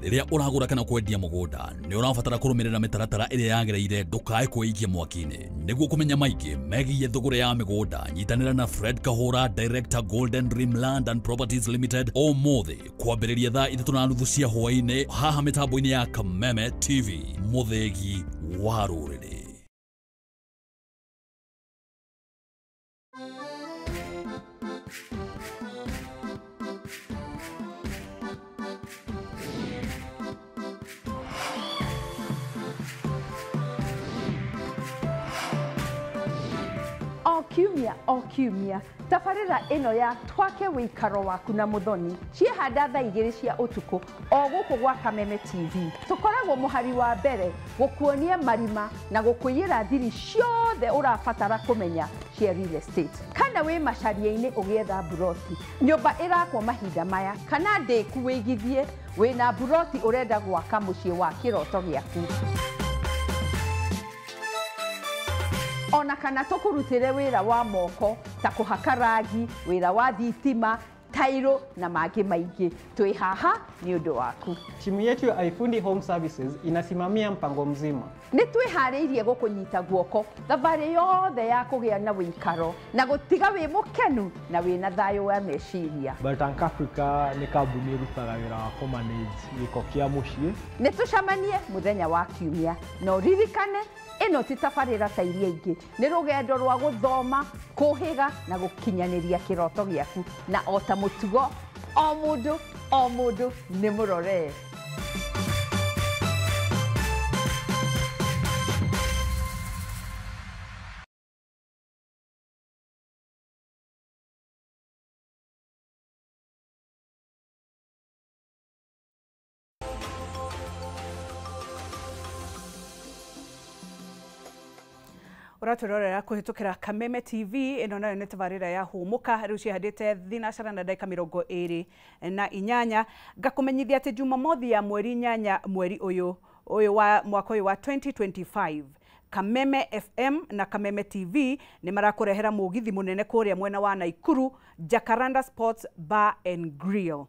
Rĩrĩa ũragũra kana kwendia mũgũnda nĩ ũrabatara kũrũmĩrĩra mĩtaratara ĩrĩa yagĩrĩire ndũkae kwĩikia mwaki-inĩ. Nĩguo kũmenya maingĩ megiĩ thũgũrĩ ya mĩgũnda, nyitanĩra na Fred Kahũra, Director Golden Dream Land and Properties Limited, ũmũthĩ kwambĩrĩria thaa 3:30 cia hwaĩ-inĩ haha mĩtambo-inĩ ya Kameme TV, mũthĩgi wa rũrĩrĩ. O kiumia tabarĩra ĩno ya Twake Wĩikaro Waku na Mũthoni ciehanda thaa 2 cia ũtukũ o gũkũ gwa Kameme TV. Tũkoragwo mũhari wa mbere gũkuonia marima na gũkũiyĩra thiri ciothe ũrabatara kũmenya cia real estate. Kana wĩ macaria-inĩ ũgĩetha mburoti, nyũmba ĩrakwo mahinda maya, kana ndĩku wĩigithie wĩna mburoti ũrenda gwaka mũciĩ wa kĩroto gĩaku. Ona kana tũkũrutĩre wĩra wa moko ta kũhaka rangi, wĩra wa thitima, tairo na mangĩ maingĩ. Twĩ haha nĩ ũndũ waku. Timu yetu ya iFundi Home Services inasimamia mpango mzima. Nĩ twĩharĩirie gũkũnyita guoko thabarĩ yothe ya kũgĩa na wĩikaro na gũtiga wĩ mũkenu na wĩna thayũ wa meciria. Beltank Africa nĩ kambuni ĩrutaga wĩra wa kũmanage gĩko kĩa mũciĩ. Nĩ tũcemanie mũthenya wa Kiumia, na ũririkane ĩno ti tabarĩra ta iria ingĩ, nĩ rũgendo rwa gũthoma, kũhĩga na gũkinyanĩria kĩroto gĩaku, na o ta mũtugo o mũndũ o mũndũ nĩ mũroree. Ũratwĩrorera kũhĩtũkĩra Kameme TV, ĩno nayo nĩ tabarĩra ya Hũmũka. Rĩu cihandĩte thinacara na ndagĩka 28. Ngakũmenyithia atĩ Jumamothi ya mweri 8 mweri ũyũ wa mwaka ũyũ wa 2025, Kameme FM na Kameme TV nĩ marakũrehera mũgithi mũnene kũrĩa mwena wa Naikuru, Jacaranda Sports Bar and Grill.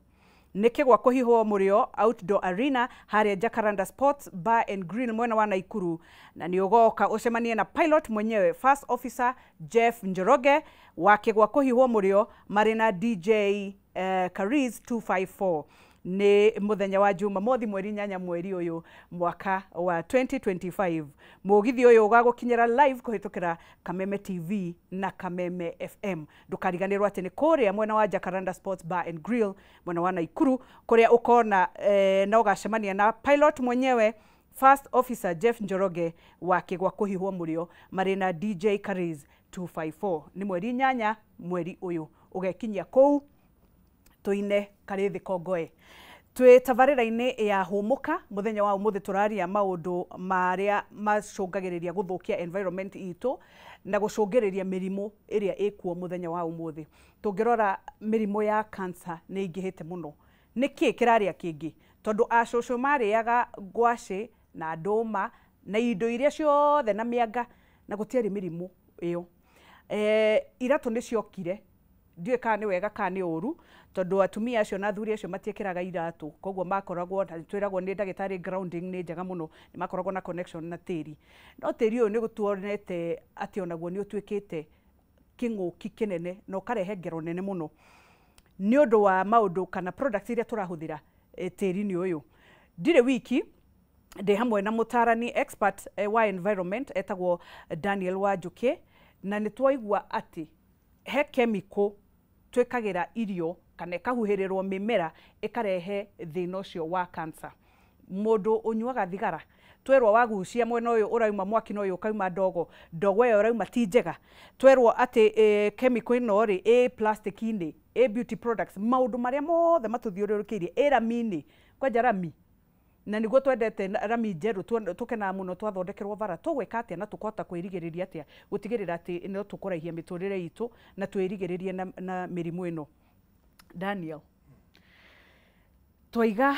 Nĩ kĩgwa kũhihwo mũrĩo Outdoor Arena harĩa Jacaranda Sports Bar and Grill mwena wa Naikuru, na nĩ ũgoka ũcemanie na pilot mwenyewe First Officer Jeff Njoroge wa kĩgwa kũhihwo mũrĩo marĩ na DJ Kariz 254. Nĩ mũthenya wa Jumamothi mweri 8 mweri ũyũ mwaka wa 2025. Mũgithi ũyũ ũgagũkinyĩra live kũhĩtũkĩra Kameme TV na Kameme FM. Ndũkariganĩrwo atĩ nĩ kũrĩa mwena wa Jacaranda Sports Bar and Grill mwena wa Naikuru, kũrĩa ũkona na ũgacemania na pilot mwenyewe First Officer Jeff Njoroge wa kĩgwa kũhihwo mũrĩo marĩ na DJ Kariz 254. Nĩ mweri 8 mweri ũyũ, ũgekinyia kũu tuine Karithi Kongoe. Twĩ tabarĩra-inĩ ya Hũmũka mũthenya wa ũmũthĩ, tũraria maũndũ marĩa macũngagĩrĩria gũthũkia environment itũ na gũcũngĩrĩria mĩrimũ ĩrĩa ĩkuo mũthenya wa ũmũthĩ. Tũngĩrora mĩrimũ ya cancer nĩ ĩingĩhĩte mũno. Nĩkĩ kĩrarĩa kĩngĩ? Tondũ acũcũ marĩaga ngwacĩ na ndũma na indo iria ciothe na mĩanga na gũtiarĩ mĩrimũ ĩyo. Iratũ nĩ ciokire, ndiũĩ kana nĩ wega kana nĩ ũru, tondũ atumia acio na athuri acio matiĩkĩraga iratũ, koguo makoragwo, twĩragwo nĩ ndagĩtarĩ grounding nĩ njega mũno, nĩ makoragwo na connection na tĩri. No tĩri ũyũ nĩ tuonete atĩ onaguo nĩ ũtuĩkĩte kĩng'ũki kĩnene na ũkarehe ngero nene mũno nĩ ũndũ wa maũndũ kana products iria tũrahũthĩra tĩri-inĩ ũyũ. Ndirĩ wiki, ndĩ hamwe na mũtarani expert wa environment etagwo Daniel Wanjũkĩ, na nĩ twaigua atĩ he chemical twĩkagĩra irio kana ĩkahuhĩrĩrwo mĩmera ĩkarehe thĩna ũcio wa cancer. Mũndũ ũnyuaga thigara, twerwo wagucia mwena ũyũ ũrauma mwaki na ũyũ ũkauma ndogo, ndogo ĩyo ĩrauma ti njega. Twerwo atĩ chemical ĩno rĩ ĩ plastic-inĩ, ĩ beauty products, maũndũ marĩa mothe matũthiũrũrũkĩirie, ĩ rami-inĩ, kwanja rami, na nĩguo twendete rami njerũ, tũkenaga mũno twathondekerwo bara. Tũgwĩka atĩa na tũkũhota kwĩrigĩrĩria atĩa gũtigĩrĩra atĩ no tũkũraihia mĩtũrĩre itũ na twĩrigĩrĩrie na mĩrimũ ĩno? Daniel, twaiga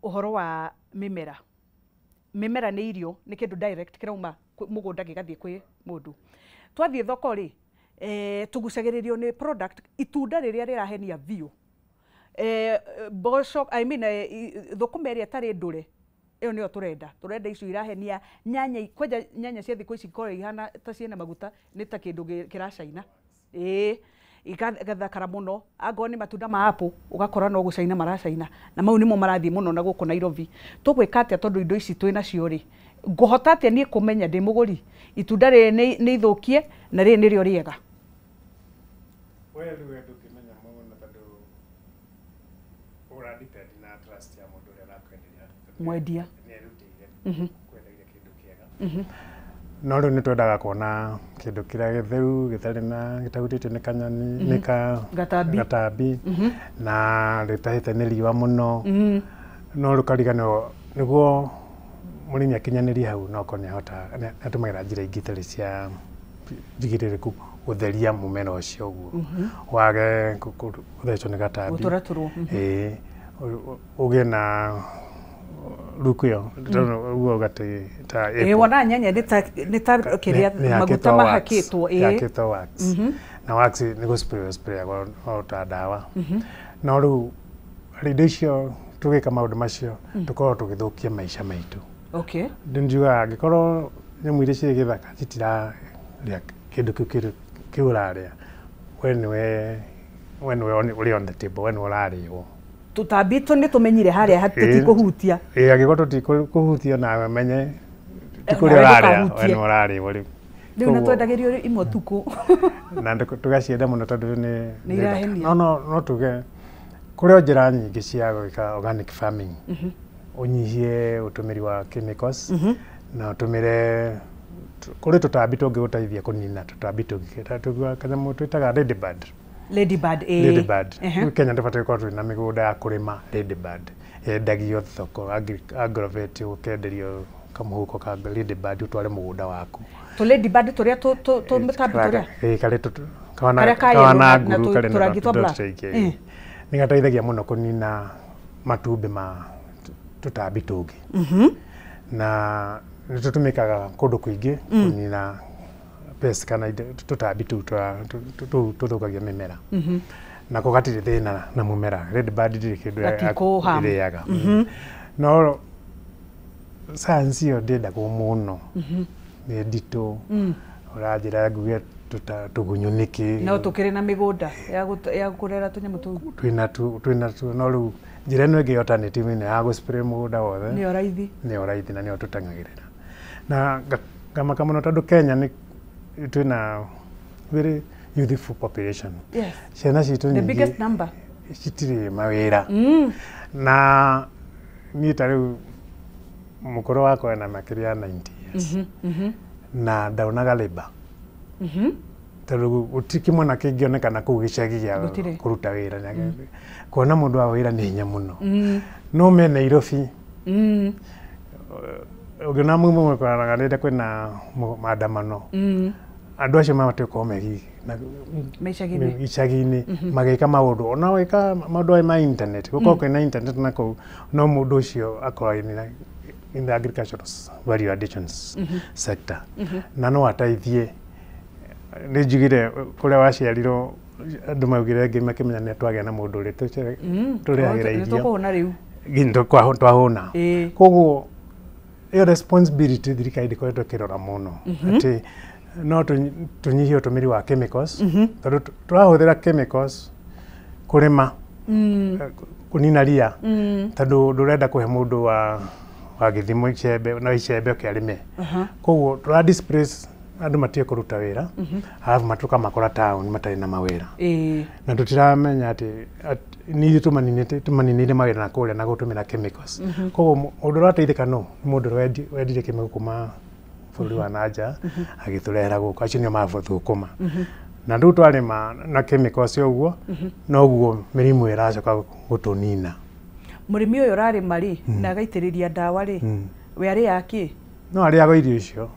ũhoro wa mĩmera. Mĩmera nĩ irio, nĩ kĩndũ direct kĩrauma mũgũnda gĩgathiĩ kwĩ mũndũ. Twathiĩ thoko rĩ, tũgucagĩrĩrio nĩ product, itunda rĩrĩa rĩrahenia biũ, mboco, I mean, thũkũma ĩrĩa ĩtarĩ ndũre, ĩyo nĩyo tũrenda. Tũrenda icio irahenia. Nyanya, kwanja nyanya cia thikũ ici ikoragwo ihana ta ciĩna maguta, nĩ ta kĩndũ kĩracaina, ĩĩ, igathakara mũno. Angorwo nĩ matunda ma apple, ũgakora no gũcaina maracaina, na mau nĩmo marathiĩ mũno na gũkũ Nairobi. Tũgwĩka atĩa tondũ indo ici twĩ nacio rĩ, ngũhota atĩa niĩ kũmenya ndĩ mũgũri itunda rĩrĩ nĩ ithũkie na rĩrĩ nĩrĩo rĩega? We rĩu ndũngĩmenya mũno tondũ ũra depend na trust ya mũndũ ũrĩa ũrakwenderia, mwendia nĩ erutĩire kwenderia kĩndũ kĩega. No rĩu nĩ twendaga kuona kĩndũ kĩrĩa gĩtheru, gĩtarĩ na gĩtahutĩtio nĩ kanyoni, nĩ ka gatambi, na rĩtahĩte nĩ riũa mũno. No rũkariganĩrwo nĩguo mũrĩmi akinyanĩrie hau, no okorwo nĩahota nĩatũmagĩra njĩra ingĩ itarĩ cia njigĩrĩrĩku gũtheria mũmera ũcio ũguo wage gũthecwo nĩ gatambi, gũtũratũrwo, ĩĩ, ũgĩe na ruku ĩyo ũguo gatĩ ta ĩĩ, wona nyanya nĩ ta kĩrĩa maguta mahakĩtwo, ĩĩ, yakĩtwo wax. Na wax nĩ gũ spray spray o ta ndawa. No rĩu indo icio tũgĩka maũndũ macio tũkoragwo tũgĩthũkia maica maitũ. Njugaga angĩkorwo nyamũ iria cirĩ gĩthaka citirarĩa kĩndũ kĩu ũrarĩa, we nĩwe ũrĩ on the table, we nĩwe ũrarĩo. Tũtambi tũ nĩ tũmenyire harĩa tũtikũhutia. Ĩĩ, angĩkorwo tũtikũhutia nawe menye ti kũrĩa ũrarĩa, we nĩwe ũrarĩo rĩu. Rĩu na twendagĩrio imwe tukũ. Na tũgacienda mũno tondũ nĩ irahenia. No tuge kũrĩ o njĩra nyingĩ cia gwĩka organic farming. Ũnyihie ũtũmĩri wa chemicals na ũtũmĩre kũrĩ tũtambi tũngĩgũteithia kũnina tũtambi tũngĩ kanyamũ twĩtaga ladybird. Ladybird, ĩĩ. Ladybird. Rĩu Kenya tũbatiĩ gũkorwo twĩna mĩgũnda ya kũrĩma ladybird. Yendagio thoko, agrovet ũkenderio kamũhuko ka ladybird ũtware mũgũnda waku. Tũ ladybird tũrĩa tũmĩtambi tũrĩa? Ĩĩ, karĩ kahana nguru karĩ na tũdot tũingĩ. Nĩ gateithagia mũno kũnina matumbĩ ma tũtambi tũngĩ. Na nĩ tũtũmĩkaga kũndũ kũingĩ kũnina pest kana tũtambi tũu tũthũkagia mĩmera. Nako gatirĩ thĩna na mũmera. Ladybird ndĩrĩ kĩndũ ĩrĩaga. No science ĩyo ndĩendagwo mũno. Nĩ nditũ. Ũranjĩra nguge tũgunyũ nĩkĩ. No tũkĩrĩ na mĩgũnda ya kũrera tũnyamũ tũu. Twĩna tuo no rĩu njĩra ĩno ĩngĩ alternative ĩno ya gũ-spray mũgũnda wothe nĩyo raithi. Nĩyo raithi na nĩyo tũteng'agĩrĩra. Na ngamaka mũno tondũ Kenya nĩ twĩna very youthful population. Yes. Ciana citũ nyingĩ. The biggest number. Citirĩ mawĩra. Na niĩ ta rĩu mũkũrũ wakwa ena makĩria ya 90 years. Na ndaonaga labour. Tondũ gũtirĩ kĩmwana kĩngĩonekana kũu gĩcagi gĩa kũruta wĩra. Kuona mũndũ wa wĩra nĩ hinya mũno. No me Nairobi. Ũngĩona mũndũ kwaraganĩte kwĩna maandamano. Andũ acio mabatiĩ gũkorwo me icagi-inĩ magĩka maũndũ. Ona wĩka maũndũ aya ma internet, gũkorwo kwĩna internet na kũu, no mũndũ ũcio akorwo in the agricultural value additions sector. Na no ateithie. Nĩ njugire kũrĩa waciarirwo andũ maugire angĩ makĩmenya nĩ twagĩa na mũndũ ũrĩa tũrĩhagĩra irio. Nĩtũkũhũna rĩu. Twahũna. Koguo ĩyo responsibility thirikari ndĩkoretwo ĩkĩrora mũno. Atĩ no tũnyihie ũtũmĩri wa chemicals tondũ tũrahũthĩra chemicals kũrĩma kũnina ria tondũ ndũrenda kũhe mũndũ wa gĩthimo icembe na icembe oke arĩme. Koguo tũra displace andũ matige kũruta wĩra arabu tũkamakora town matarĩ na mawĩra. Na tũtiramenya atĩ nĩ ithuĩ tũmaninĩire mawĩra na kũrĩa na gũtũmĩra chemicals. Koguo mũndũ ũrateithĩka no nĩ mũndũ ũrĩa wendirie chemical kuma bũrũri wa nanja agĩtũrehera gũkũ, acio nĩo mathũkũma. Na rĩu twarĩma na chemicals ũguo noguo mĩrimũ ĩracoka gũtũnina. Mũrĩmi ũyũ ũrarĩma rĩ na agaitĩrĩria ndawa rĩ, we arĩaga kĩ? No arĩaga irio icio.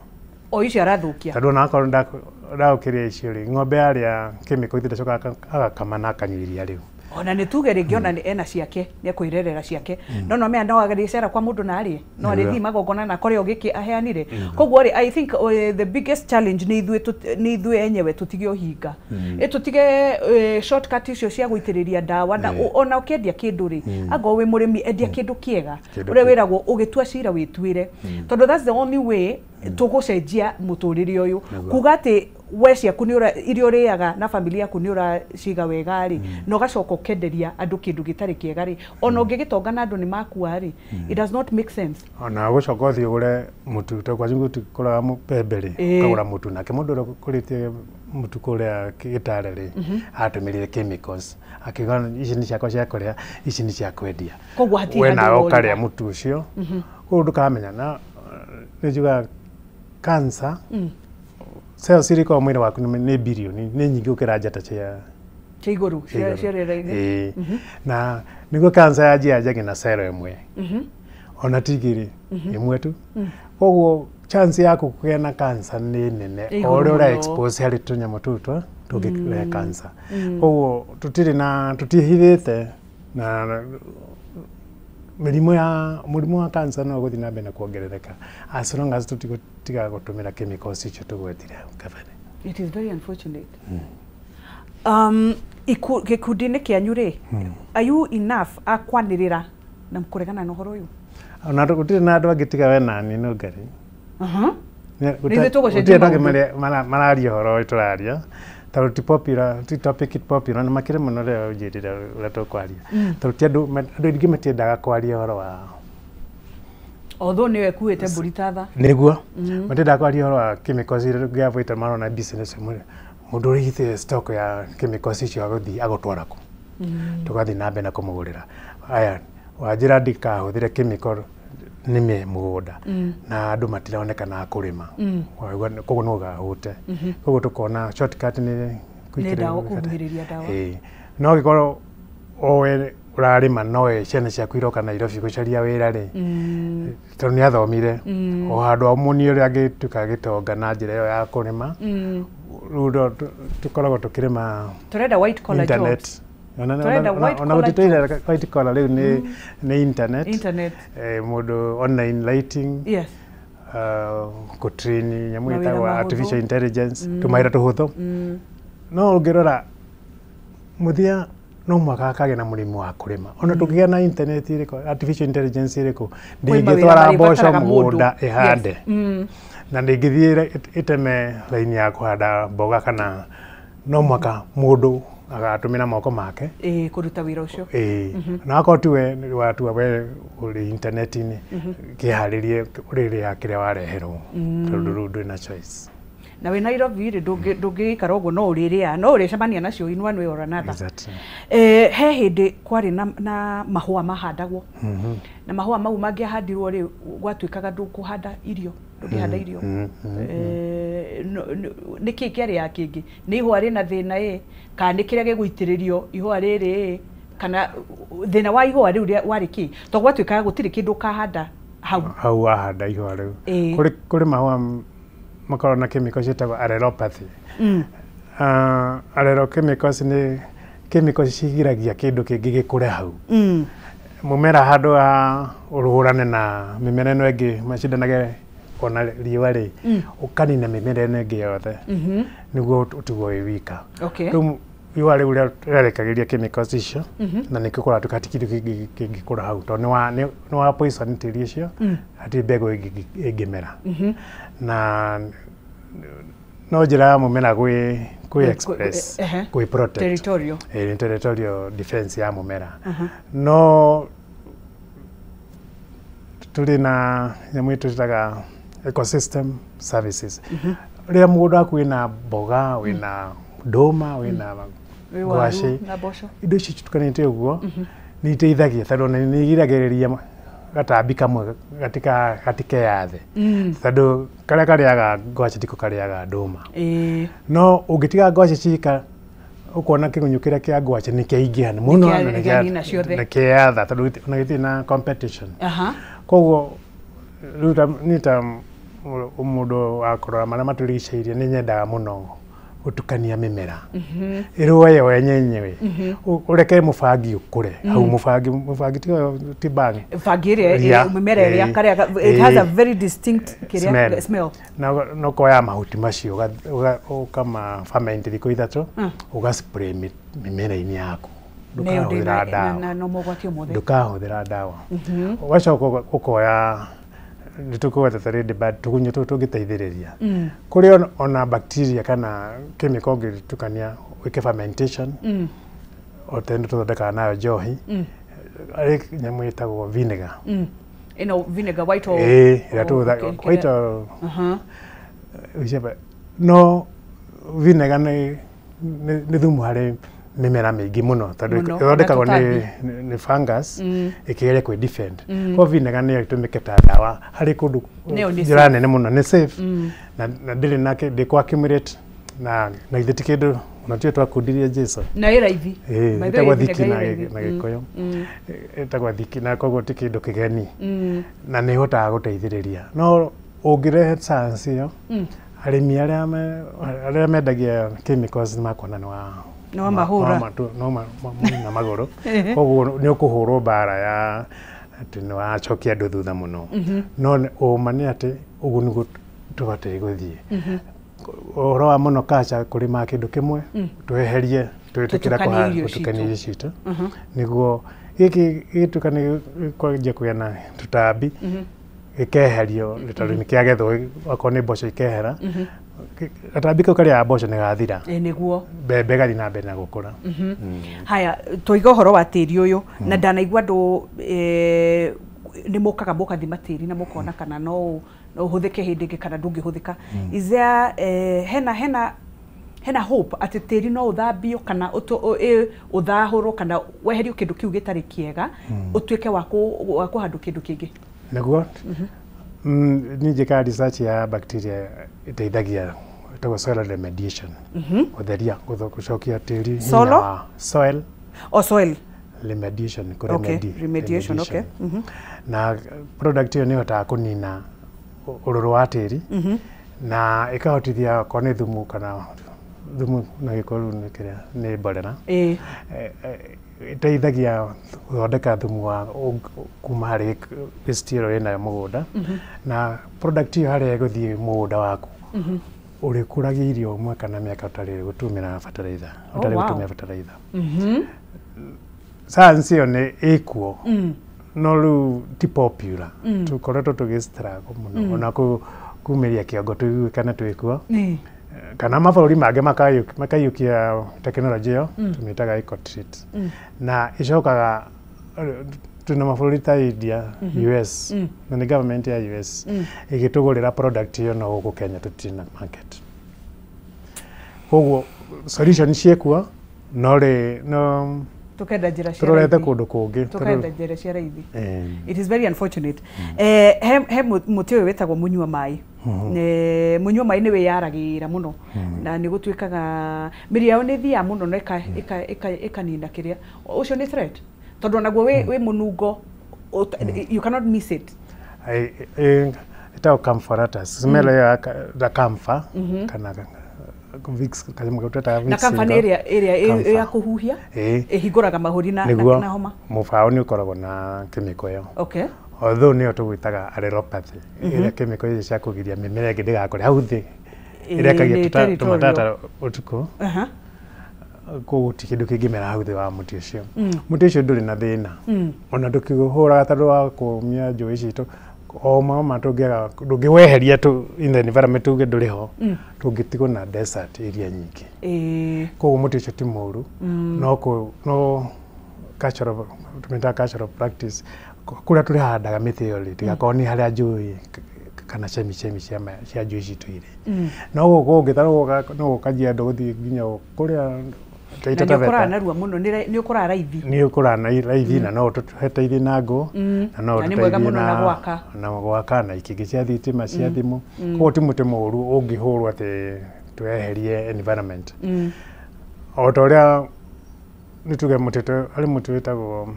O icio arathũkia. Tondũ ona akorwo ndagũkĩrĩa icio rĩ, ng'ombe yarĩa chemical ithe ndacokaga agakama na akanyua iria rĩu. Ona nĩ tuge rĩngĩ ona ena ciake, nĩ ekwĩrerera ciake. No no mea no agĩcera kwa mũndũ na arĩe. No arĩthiĩ magongona na akore o gĩkĩ aheanire. Koguo rĩ, I think the biggest challenge nĩ ithuĩ enyewe tũtige ũhinga. Ĩ tũtige shortcut icio cia gũitĩrĩria ndawa na ona ũkĩendia kĩndũ rĩ, angorwo wĩ mũrĩmi endia kĩndũ kĩega. Ũrĩa wĩragwo ũgĩtua cira wĩtuĩre. Tondũ that's the only way tũgũcenjia mũtũrĩre ũyũ. Kuga atĩ we ciaku nĩ iria ũrĩaga na family yaku nĩ ũraciga wega rĩ, na ũgacoka ũkenderia andũ kĩndũ gĩtarĩ kĩega rĩ, ona ũngĩgĩtonga na andũ nĩ makua rĩ, it does not make sense. Ona gũcoka ũthiĩ ũgũre mũtu, tondũ kwa tũtikũraga mbembe rĩ, ũkagũra mũtu nake mũndũ ũrĩa ũkũrĩtie mũtu kũrĩa Gĩtare rĩ, atũmĩrire chemicals akiuga ici nĩ ciakwa cia kũrĩa, ici nĩ cia kwendia. Koguo hatirĩ we handũ nawe worĩra. ũkarĩa mũtu ũcio, koguo ndũkamenya. Na nĩ njugaga cancer cells iria ikoragwo mwĩrĩ waku nĩ bilioni, nĩ nyingĩ gũkĩra njata cia igũrũ cia rĩera-inĩ. Na nĩguo cancer yanjia yanjagia na cell ĩmwe, ona ti igĩrĩ, ĩmwe tu. Koguo chance yaku kũgĩa na cancer nĩ nene o ũrĩa ũra expose harĩ tũnyamũ tũu tũngĩrehe cancer. Koguo tũtirĩ na tũtihithĩte na mĩrimũ ya mũrimũ wa cancer no ũgũthiĩ na mbere na kuongerereka as long as tũtigũtiga gũtũmĩra chemicals icio tũgwetire hau kabere. It is very unfortunate. Gĩkundi-inĩ kĩanyu rĩ, are you enough a kwanĩrĩra na kũregana na ũhoro ũyũ? Ona gũtirĩ na andũ angĩ tiga we nani no Ngai. Nĩ ithuĩ tũgũcenjia Gũtirĩ andũ angĩ maũndũ. mararia ũhoro ũyũ tũraria, tondũ ti popular, ti topic popular, na makĩria mũno rĩrĩa ũnjĩrire ũrĩa tũkwaria, tondũ ti andũ andũ aingĩ matiendaga kwaria ũhoro wa Although nĩwe ĩkuĩte mbũri ta tha. Nĩguo matiendaga kwaria ũhoro wa chemicals iria ngĩavoita, marona business mũndũ ũrĩhĩte stock ya chemicals icio agũthiĩ agũtwara kũ, tũgathiĩ na mbere na kũmũgũrĩra. Aya wanjĩra ndikahũthĩre chemical nĩme mũgũnda na andũ matironekana a kũrĩma. Waigua, koguo no ũgahũte, koguo tũkona shortcut nĩ Nĩ ndawa, kũhuhĩrĩria ndawa. Ĩĩ, no angĩkorwo o we ũrarĩma nowe ciana ciaku iroka Nairobi gũcaria wĩra rĩ, tondũ nĩ athomire o handũ amuonie ũrĩa angĩtuĩka gĩtonga na njĩra ĩyo ya kũrĩma. Rĩu tũkoragwo tũkĩrĩma Tũrenda white collar internet. jobs. Tũrenda white Ona collar. gũtitũire white collar, rĩu nĩ internet. Internet. Mũndũ online lighting, gũtrain nyamũ Mawĩra ĩtagwo mahũthũ. artificial intelligence, tũmawĩra tũhũthũ. No ũngĩrora mũthia no mũhaka akagĩa na mũrĩmi wa kũrĩma, ona tũngĩgĩa na internet ĩrĩkũ, artificial intelligence ĩrĩkũ, Kwĩ mawĩra ndĩngĩtwara mboco marĩbataraga mũndũ. mũgũnda ĩhande, na ndĩngĩthiĩ ĩteme raini ya kũhanda mboga, kana no mũhaka mũndũ agatũmĩra moko make Ĩĩ, kũruta wĩra ũcio. Ĩĩ, na akorwo tiwe watua we ũrĩ internet-inĩ, kĩharĩrie ũrĩrĩha kĩrĩa wareherwo, tondũ rĩu ndũrĩ na choice. Na wĩ Nairobi rĩ, ndũngĩikara ũguo, no ũrĩrĩa, no ũrĩcemania nacio in one way or another. Exactly. He hĩndĩ kwarĩ na mahũa mahandagwo, na mahũa mau mangĩahandirwo rĩ, gwatuĩkaga ndũkũhanda irio, ndũngĩhanda irio. Nĩ kĩĩ kĩarĩ kĩngĩ? Nĩ ihũa rĩna thĩna ĩ, kana nĩ kĩrĩa gĩgũitĩrĩrio ihũa rĩrĩ ĩ, kana thĩna wa ihũa rĩu warĩ kĩ, tondũ gwatuĩkaga gũtirĩ kĩndũ ũkahanda hau? Hau wahanda ihũa rĩu, kũrĩ mahũa makoragwo na chemical ciĩtagwo allelopathy. Allelochemicals nĩ chemicals cigiragia kĩndũ kĩngĩ gĩkũre hau. Mũmera handũ ha ũrũrane na mĩmera ĩno ĩngĩ macindanage ona riũa rĩ, ũkanina mĩmera ĩno ĩngĩ yothe nĩguo ũtigwo wĩ wika. Rĩu riũa rĩu rĩarekagĩria chemicals icio, na nĩkĩo kũratuĩka ti kĩndũ kĩngĩ kĩngĩkũra hau, tondũ nĩ wa poison tĩri ũcio, hatirĩ mbegũ ĩngĩmera, na no njĩra ya mũmera gwĩ express, gwĩ protect. Territorial. Ĩĩ, nĩ territorial defense ya mũmera. No tũrĩ na nyamũ ĩtũ twĩtaga ecosystem services. Rĩrĩa mũgũnda waku wĩna mboga, wĩna ndũma, wĩna Wĩ waru ngwacĩ, na mboco, indo ici citukanĩte ũguo nĩ iteithagia, tondũ nĩ igiragĩrĩria gatambi kamwe gatikeyathe, tondũ karĩa karĩaga ngwacĩ tiko karĩaga ndũma. No ũngĩtiga ngwacĩ cika, ũkona kĩgunyũ kĩrĩa kĩa ngwacĩ nĩ kĩaingĩha mũno na Kĩanina ciothe. Na kĩeyatha, tondũ ona gĩtirĩ na competition. Koguo rĩu niĩ ta mũndũ wa kũrora marĩa matũrigicĩirie, nĩ nyendaga mũno gũtukania mĩmera ĩrũe yo yenyewe. Ũreke mũbangi ũkũre hau, mũbangi, mũbangi ti bangi. Bangi ĩrĩa Ria. Mĩmera ĩrĩa karĩa it has a very distinct kĩrĩa Smell. Smell. Na no koya mahuti macio ũkama ferment thikũ 3, ũgaspray mĩmera-inĩ yaku. Nayo ndĩ Ndũkahũthĩra ndawa. Na mogwati o mothe. Ndũkahũthĩra ndawa. Ũgacoka ũkoya, nĩ tũkũgweta rĩndĩ, but tũgunyũ tũtũ tũngĩteithĩrĩria kũrĩ ona bacteria kana chemical ũngĩtukania wĩke fermentation, o ta ĩno tũthondekaga nayo njohi, arĩ nyamũ ĩtagwo vinegar. Ĩno vinegar white or Ĩĩ, ĩrĩa or tũhũthagĩra white or whichever. No vinegar nĩ thumu harĩ mĩmera mĩingĩ mũno, tondũ Mũno, ĩthondekagwo ona nĩ fungus ĩkĩgeria kwĩ defend. Koguo vinegar nĩyo ĩtũmĩke ta ndawa harĩ kũndũ Nĩyo nĩ njĩra nene mũno, nĩ safe na ndĩrĩ na ndĩkũ accumulate na githĩ ti kĩndũ ona tiyo twakundirie Jason. Na ĩ raithi. Ĩĩ, By the way, ĩtagwo vinegar thiki ĩ na raithi. na Gĩkũyũ ĩtagwo thiki, na koguo ti kĩndũ kĩgeni na nĩ ĩhotaga gũteithĩrĩria. No ũngĩrehe science ĩyo, arĩmi arĩa mendagia chemicals nĩ makuona nĩ wa Nĩ wa mahũra. No na magũrũ, koguo nĩ ũkũhũrwo mbara ya atĩ nĩ wacokia andũ thutha mũno. No ũma nĩ atĩ ũguo nĩguo tũbataire gũthiĩ. Ũhoro wa monoculture kũrĩma kĩndũ kĩmwe, tweherie twĩtĩkĩra gũtukania irio citũ nĩguo gĩkĩ gĩtuĩka nĩ kwanjia kũgĩa na tũtambi, gĩkeherio tondũ nĩ kĩagethwo, okorwo nĩ mboco ikehera, gatambi kau karĩaga mboco nĩ gathira. Nĩguo mbembe gathiĩ na mbere na gũkũra. Haya, tũiga ũhoro wa tĩri ũyũ, na ndanaigua andũ nĩ mokaga mũkathima tĩri na mũkona kana no ũhũthĩke hĩndĩ ĩngĩ kana ndũngĩhũthĩka. Is there hena hope atĩ tĩri no ũthambio kana ũthahũrwo kana weherio kĩndũ kĩu gĩtarĩ kĩega, ũtuĩke wa kũhandwo kĩndũ kĩngĩ? Nĩguo niĩ njĩkaga research ya bacteria ĩteithagia, ĩtagwo soil remediation, gũtheria, gũcokia tĩri hinya wa soil. O soil remediation, remediation, okay. Na product ĩyo nĩ ĩhotaga kũnina ũrũrũ wa tĩri na ĩkahotithia okorwo nĩ thumu kana thumu na gĩko rĩu nĩ kĩrĩa nĩ mborera, ĩteithagia gũthondeka thumu wa kuma harĩ waste ĩyo ĩnayo mũgũnda. Na product ĩyo harĩa ĩgũthiĩ mũgũnda waku, ũrĩkũragia irio mwaka na mĩaka ũtarĩ gũtũmĩra fertilizer, ũtarĩ gũtũmĩra fertilizer. Science ĩyo nĩ ĩkuo, no rĩu ti popular, tũkoretwo tũgĩ struggle mũno ona kumĩria kĩongo tũiguĩkane twĩkuo, kana mabũrũri mangĩ makaiyũkia tekinoronjĩ ĩyo tũmĩtaga ecotreat, na ĩcokaga twĩna mabũrũri ta India, US, na nĩ government ya US ĩgĩtũgũrĩra product ĩyo, no gũkũ Kenya tũtirĩ na market. Koguo solution ciĩkuo, no rĩ no tukenda njĩra cia tũrorete kũndũ kũngĩ, tukenda njĩra cia raithi. It is very unfortunate. He mũtĩ ũyũ wĩtagwo mũnyua maĩ. Mũnyua maĩ nĩ wĩyaragĩra mũno na nĩ gũtuĩkaga mĩri yao nĩ ĩthiaga mũno na ĩkanina kĩrĩa ũcio nĩ threat, tondũ onaguo wĩ mũnungo, you cannot miss it. Ĩtagwo camphorata, smell ĩyo ya camphor kana Vicks, na camphor nĩ ĩrĩa ya kũhuhia ĩhingũraga mahũri na homa. Mũbaũ nĩ ũkoragwo na kĩmĩko ĩyo. Okay. Although nĩyo tũgwĩtaga allelopathy, ĩrĩa kĩmĩko icio cia kũgiria mĩmera ĩngĩ ndĩgakũre hau thĩ, ĩrekagia tũmatata ũtukũ. Koguo ti kĩndũ kĩngĩmera hau thĩ wa mũtĩ ũcio. Mũtĩ ũcio ndũrĩ na thĩna, ona ndũkĩhũraga tondũ wa kũmia njũĩ citũ, o ma tũngĩaga ndũngĩweheria tu in the environment tuge ndũrĩ ho, tũngĩtigwo na desert area nyingĩ. Koguo mũtĩ ũcio ti mũũru, no cultural, tũmĩtaga cultural practice, kũrĩa tũrĩhandaga mĩtĩ ĩyo rĩ, tigakorwo nĩ harĩa njũĩ kana chemichemi cia njũĩ citũ irĩ. No gũkũ ũngĩ no gũkanjia andũ gũthiĩ nginya kũrĩa Taita Taveta. Na nĩ ũkũraga narua mũno, nĩ ũkũraga raithi. Nĩ ũkũraga raithi na no ũtũteithie na ngũ, na no ũtũteithie na gwaka na ikĩngĩ cia thitima cia thimũ. Koguo ti mũtĩ mũũru ũngĩhũrwo atĩ tweherie environment. O ta ũrĩa nĩ tuge mũtĩ harĩ mũtĩ wĩtagwo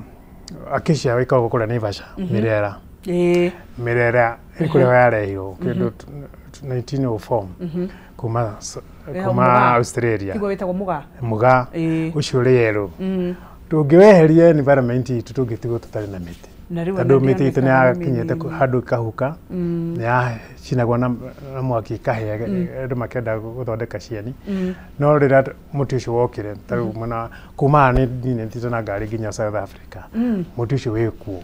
acacia wĩkoragwo kũrĩa Naivasha, mĩrera. Mĩrera kũrĩa yarehirwo kĩndũ 1904 kuma Australia. Tiguo wĩtagwo mũgaa. Mũgaa ũcio ũrĩ yerũ. Tũngĩweheria environment itũ tũngĩtigwo tũtarĩ na mĩtĩ. Tondũ mĩtĩ itũ nĩ yakinyĩte handũ ĩkahuka, nĩ yacinagwo na mwaki ĩkahĩa, andũ makĩenda gũthondeka cieni. No rĩrĩa mũtĩ ũcio wokire, ta rĩu mwena kuma haha niĩ nĩ thiĩte na ngari nginya South Africa, mũtĩ ũcio wĩ kuo.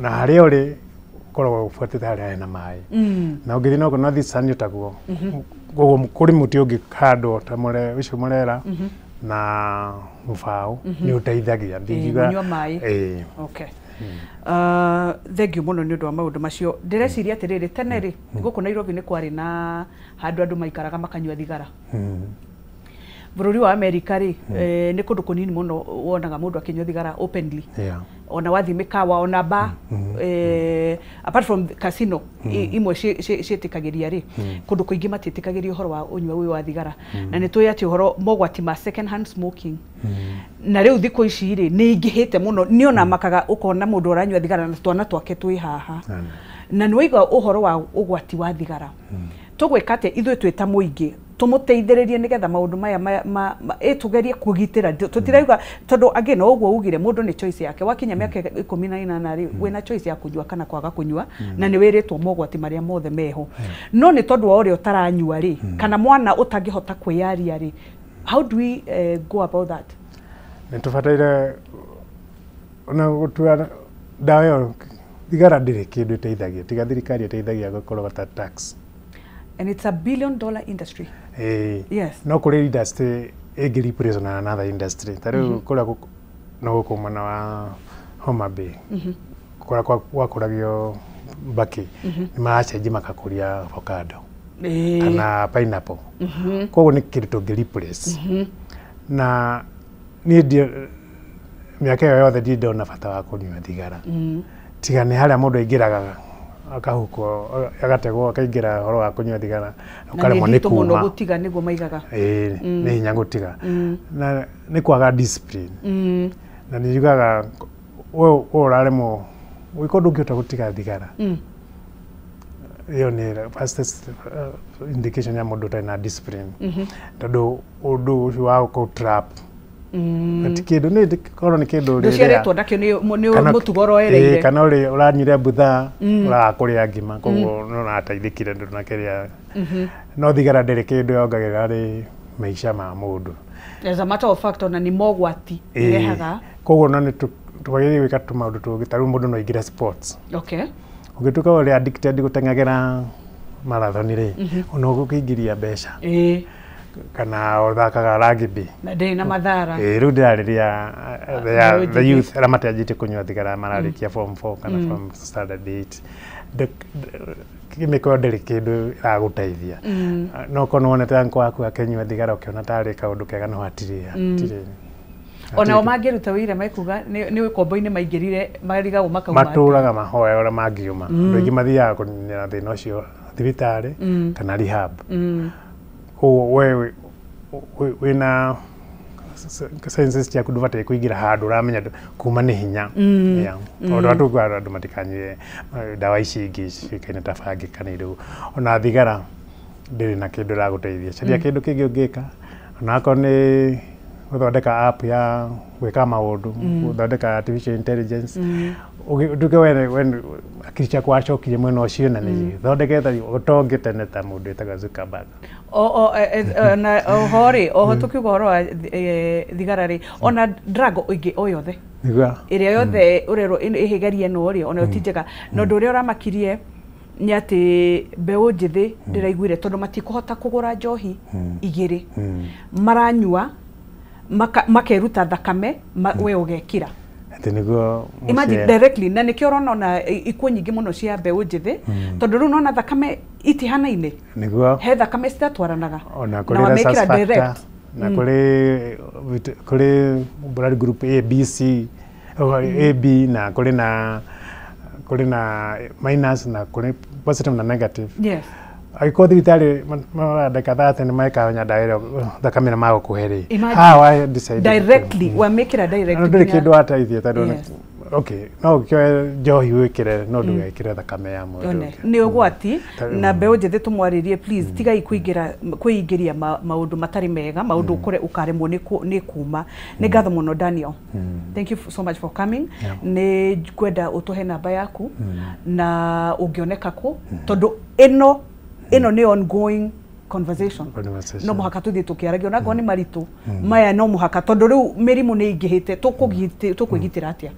Na harĩa ũrĩ ũkoragwo ũbuatĩte harĩa hena maĩ. Na ũngĩthiĩ na North Eastern ũtaguo. Koguo kũrĩ mũtĩ ũngĩhandwo ta ũcio mũrera na mũbaũ nĩ ũteithagia. Mũnyua maĩ. Okay. Thank you mũno nĩ ũndũ wa maũndũ macio. Ndĩreciria atĩrĩrĩ, tene rĩ gũkũ Nairobi nĩ kwarĩ na handũ andũ maikaraga makanyua thigara. Bũrũri wa Amerika rĩ, nĩ kũndũ kũnini mũno wonaga mũndũ akĩnyua thigara openly. Ona wathiĩ mĩkawa, ona bar, apart from casino imwe ciĩtĩkagĩria rĩ, kũndũ kũingĩ matiĩtĩkagĩria ũhoro wa ũnyua ũyũ wa thigara. Na nĩ tũĩ atĩ ũhoro mogwati ma second hand smoking. Na rĩu thikũ ici rĩ nĩ ingĩhĩte mũno, nĩ ona makaga ũkona mũndũ ũranyua thigara na twana twake twĩ haha. Na nĩ waigua ũhoro wa ũgwati wa thigara. Tũgwĩka atĩa ithuĩ twĩ ta mũingĩ? Tumuteithĩrĩrie nĩgetha maũndũ maya tugerie kũgitĩra tũtirauga tondũ again o ũguo ugire mũndũ nĩ choice yake wakinya mĩaka 18 rĩ wĩna choice ya kũnyua kana kwaga kũnyua na nĩ wĩrĩtwo mogwati marĩa mothe meho no nĩ tondũ wa ũrĩa ũtaranyua rĩ kana mwana ũtangĩhota kwĩyaria rĩ, how do we go about that? Nĩ tũbataire ona gũtua ndawa ĩyo thigara ndĩrĩ kĩndũ ĩteithagia tiga thirikari ĩteithagia gũkorwo ta tax. And it's $1 billion industry. Yes. No kũrĩ industry ĩngĩ replace na another industry ta rĩu kũrĩa no gũkũ mwena wa Homa Bay kũrĩa gwakũragio mbakĩ nĩ maracenjia makakũria avocado kana pineapple. Koguo nĩ kĩndũ tũngĩ replace na niĩ mĩaka ĩyo yothe ndirĩ ndona bata wa kũnyua thigara tiga nĩ harĩa mũndũ aingĩraga akahukwo agategwo akaingĩra ũhoro wa kũnyua thigara na nĩ ũkaremwo nĩ nditũ mũno kuma. Gũtiga nĩguo maigaga. Ĩĩ, nĩ hinya gũtiga na nĩ kwaga discipline na nĩ njugaga we ũraremwo wĩko ndũngĩhota gũtiga thigara ĩyo nĩ fastest indication ya mũndũ ũtarĩ na discipline tondũ ũndũ ũcio wa gũ trap na ti kĩndũ nĩ korwo nĩ kĩndũ ũrĩrĩa Ndũciarĩtwo nakĩo nĩ mũtugo ũroereire. Kana ũrĩ ũranyuire mbutha ũraga kũrĩa ngima koguo nĩ ũrateithĩkire ndũnakĩrĩa no thigara ndĩrĩ kĩndũ yongagĩrĩra harĩ maica ma mũndũ. As a matter of fact, ona nĩ mogwati irehaga. Koguo no nĩ twagĩrĩire gwĩka tũmaũndũ tũngĩ ta rĩu mũndũ no aingĩre sports. Ũngĩtuĩka ũrĩ addicted gũteng'agĩra marathon rĩ ona ũgũkĩingĩria mbeca kana ũthakaga rugby. Na ndĩrĩ na mathara. Ĩĩ, rĩu ndĩrarĩria Mbeũ the njĩthĩ. youth arĩa matianjĩtie kũnyua thigara mararĩkia form 4 kana form standard 8. Kĩmĩko ndĩrĩ kĩndũ ĩragũteithia no korwo nĩwonete uncle waku akĩnyua thigara ũkĩona tarĩ kaũndũ kega no hatirĩ hatirĩ. Onao mangĩruta wĩira mekuga nĩ ũkombo-inĩ maingĩrire marigagwo makauma atĩa. Matũraga mahoya ũrĩa mangiuma. Andũ aingĩ mathiaga kũninĩra thĩna ũcio thibitarĩ kana rehab. Koguo we wĩna senses ciaku ndũbataire kũingĩra handũ ũramenya kuma nĩ hinya. Yeah. Tondũ andũ andũ matikanyue ndawa ici ingĩ ciũĩkaine ta bangi kana irũgũ ona thigara ndĩrĩ na kĩndũ ĩragũteithia. Caria kĩndũ kĩngĩ ũngĩka ona akorwo nĩ gũthondeka app ya gwĩka maũndũ gũthondeka artificial intelligence ũtuĩke we akili ciaku wacokirie mwena ũcio na nĩ thondekete ũtonge tene ta mũndũ wĩtagwo Zuckerberg. O na oho rĩ oho tũkiuga ũhoro wa thigara rĩ ona drug ĩngĩ o yothe nĩguo ĩrĩa yothe ũrerwo ĩhĩgerie ĩno rĩ onayo ti njega na ũndũ ũrĩa ũramakirie nĩ atĩ mbeũ njĩthĩ ndĩraiguire tondũ matikũhota kũgũra njohi igĩrĩ maranyua makeruta thakame we ũgekĩra. Atĩ nĩguo Imagine directly na nĩkĩo ũrona ona ikuũ nyingĩ mũno cia mbeũ njĩthĩ tondũ rĩu nona thakame itihanaine. Nĩguo. He thakame citatwaranaga ona na kũrĩ rhesus wamĩkĩra factor direct. Na kũrĩ blood group A B C A B na kũrĩ na minus na kũrĩ positive na negative. Angĩkorwo thibitarĩ marandĩka 30 nĩ mekanya ndawa ĩrĩa thakame ĩrĩa magũkũhe rĩ Imagine. haha wa decide Directly wamĩkĩra direct na ndũrĩ kĩndũ wateithia tondũ okay no ũkĩoe njohi wĩkĩre no ndũgekĩre thakame ya mũndũ One, ũngĩ. nĩ ũgwati na mbeũ njĩthĩ tũmwarĩrie please tigai kũingĩra kwĩingĩria maũndũ matarĩ mega maũndũ ũkore ũkaremwo nĩ kuma. Nĩ ngatho mũno Daniel, thank you so much for coming. Nĩ ngwenda ũtũhe namba yaku na ũngĩoneka kũ tondũ ĩno nĩ ongoing conversation. Conversation. No mũhaka tũthiĩ tũkĩaragia ona ngorwo nĩ maritũ maya no mũhaka tondũ rĩu mĩrimũ nĩ ĩingĩhĩte tũkwĩgitĩra atĩa?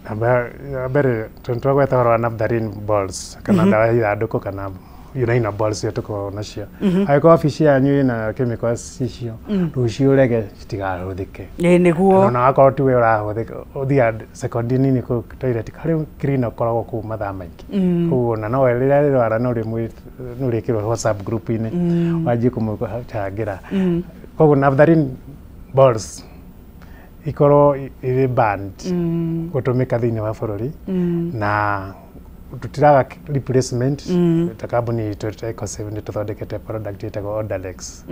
Namba ya mbere tondũ twagweta ũhoro wa naphthalene balls kana ndawa ya ithandũkũ kana urinal balls iria tũkoragwo nacio angĩkorwo wabici yanyu ĩna chemicals icio rũciũ rege citigahũthĩke. Ĩĩ nĩguo. Ona wakorwo tiwe ũrahũthĩka ũthiaga sekondi nini kũu toilet harĩ cleaner ũkoragwo kũu mathaa maingĩ koguo ona no rĩrĩa rĩrwara no rĩkĩrwo WhatsApp group-inĩ wanjie kũmũcangĩra. Koguo naphthalene balls ikorwo irĩ banned gũtũmĩka thĩinĩ wa bũrũri na tutiraga replacement ta kambuni itũ ta Ecosave nĩ tũthondekete product ĩtagwo Odalex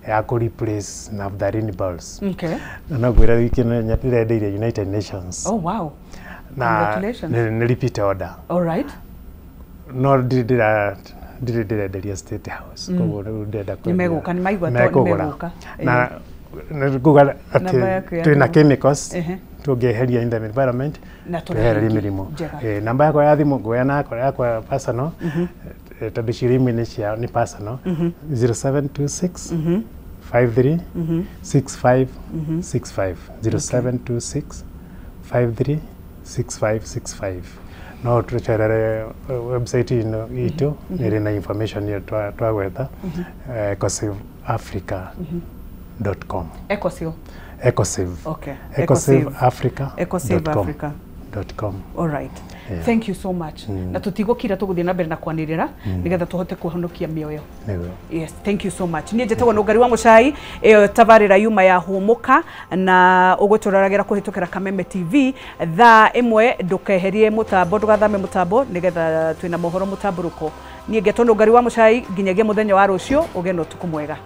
ya kũ replace naphthalene balls. Na no ngwĩre wiki ĩno ndĩrendeire United Nations Oh wow. na Congratulations. nĩ repeat order. All right. No ndirĩ ndĩra Ndirĩ ndĩrenderia State House, koguo rĩu ndĩrenda Nĩ megũka, nĩ maigua to nĩ megũka. Na nguga atĩ twĩna chemicals tũngĩeheria in the environment, twehererie mĩrimũ. Namba yakwa ya thimũ nguoya yakwa personal, tondũ ciũria imwe nĩ cia nĩ personal, 0726 53 65 65, 0726 53 6565. No tũcerere website ĩno itũ, ĩrĩ na information ĩyo twagwetha, ecosaveafrica.com. Ecosave. Ecosave. Okay. Ecosaveafrica. Ecosaveafrica. .com. All right. Yeah. Thank you so much. Na tutigũkira tũgũthiĩ na mbere na kwanĩrĩra nĩgetha tũhote kũhonokia mĩoyo. Yes, thank you so much. Niĩ njĩtagwo Nũngari wa Mũcai, ĩyo tabarĩra yuma ya Hũmũka na ũgũtũroragĩra kũhĩtũkĩra Kameme TV thaa 1. Ndũkeherie mũtambo, ndũgathame mũtambo nĩgetha twĩna mohoro mũtambũrũko. Niĩ ngetwo Nũngari wa Mũcai, nginyagia mũthenya wa rũciũ, ũgĩe na ũtukũ mwega.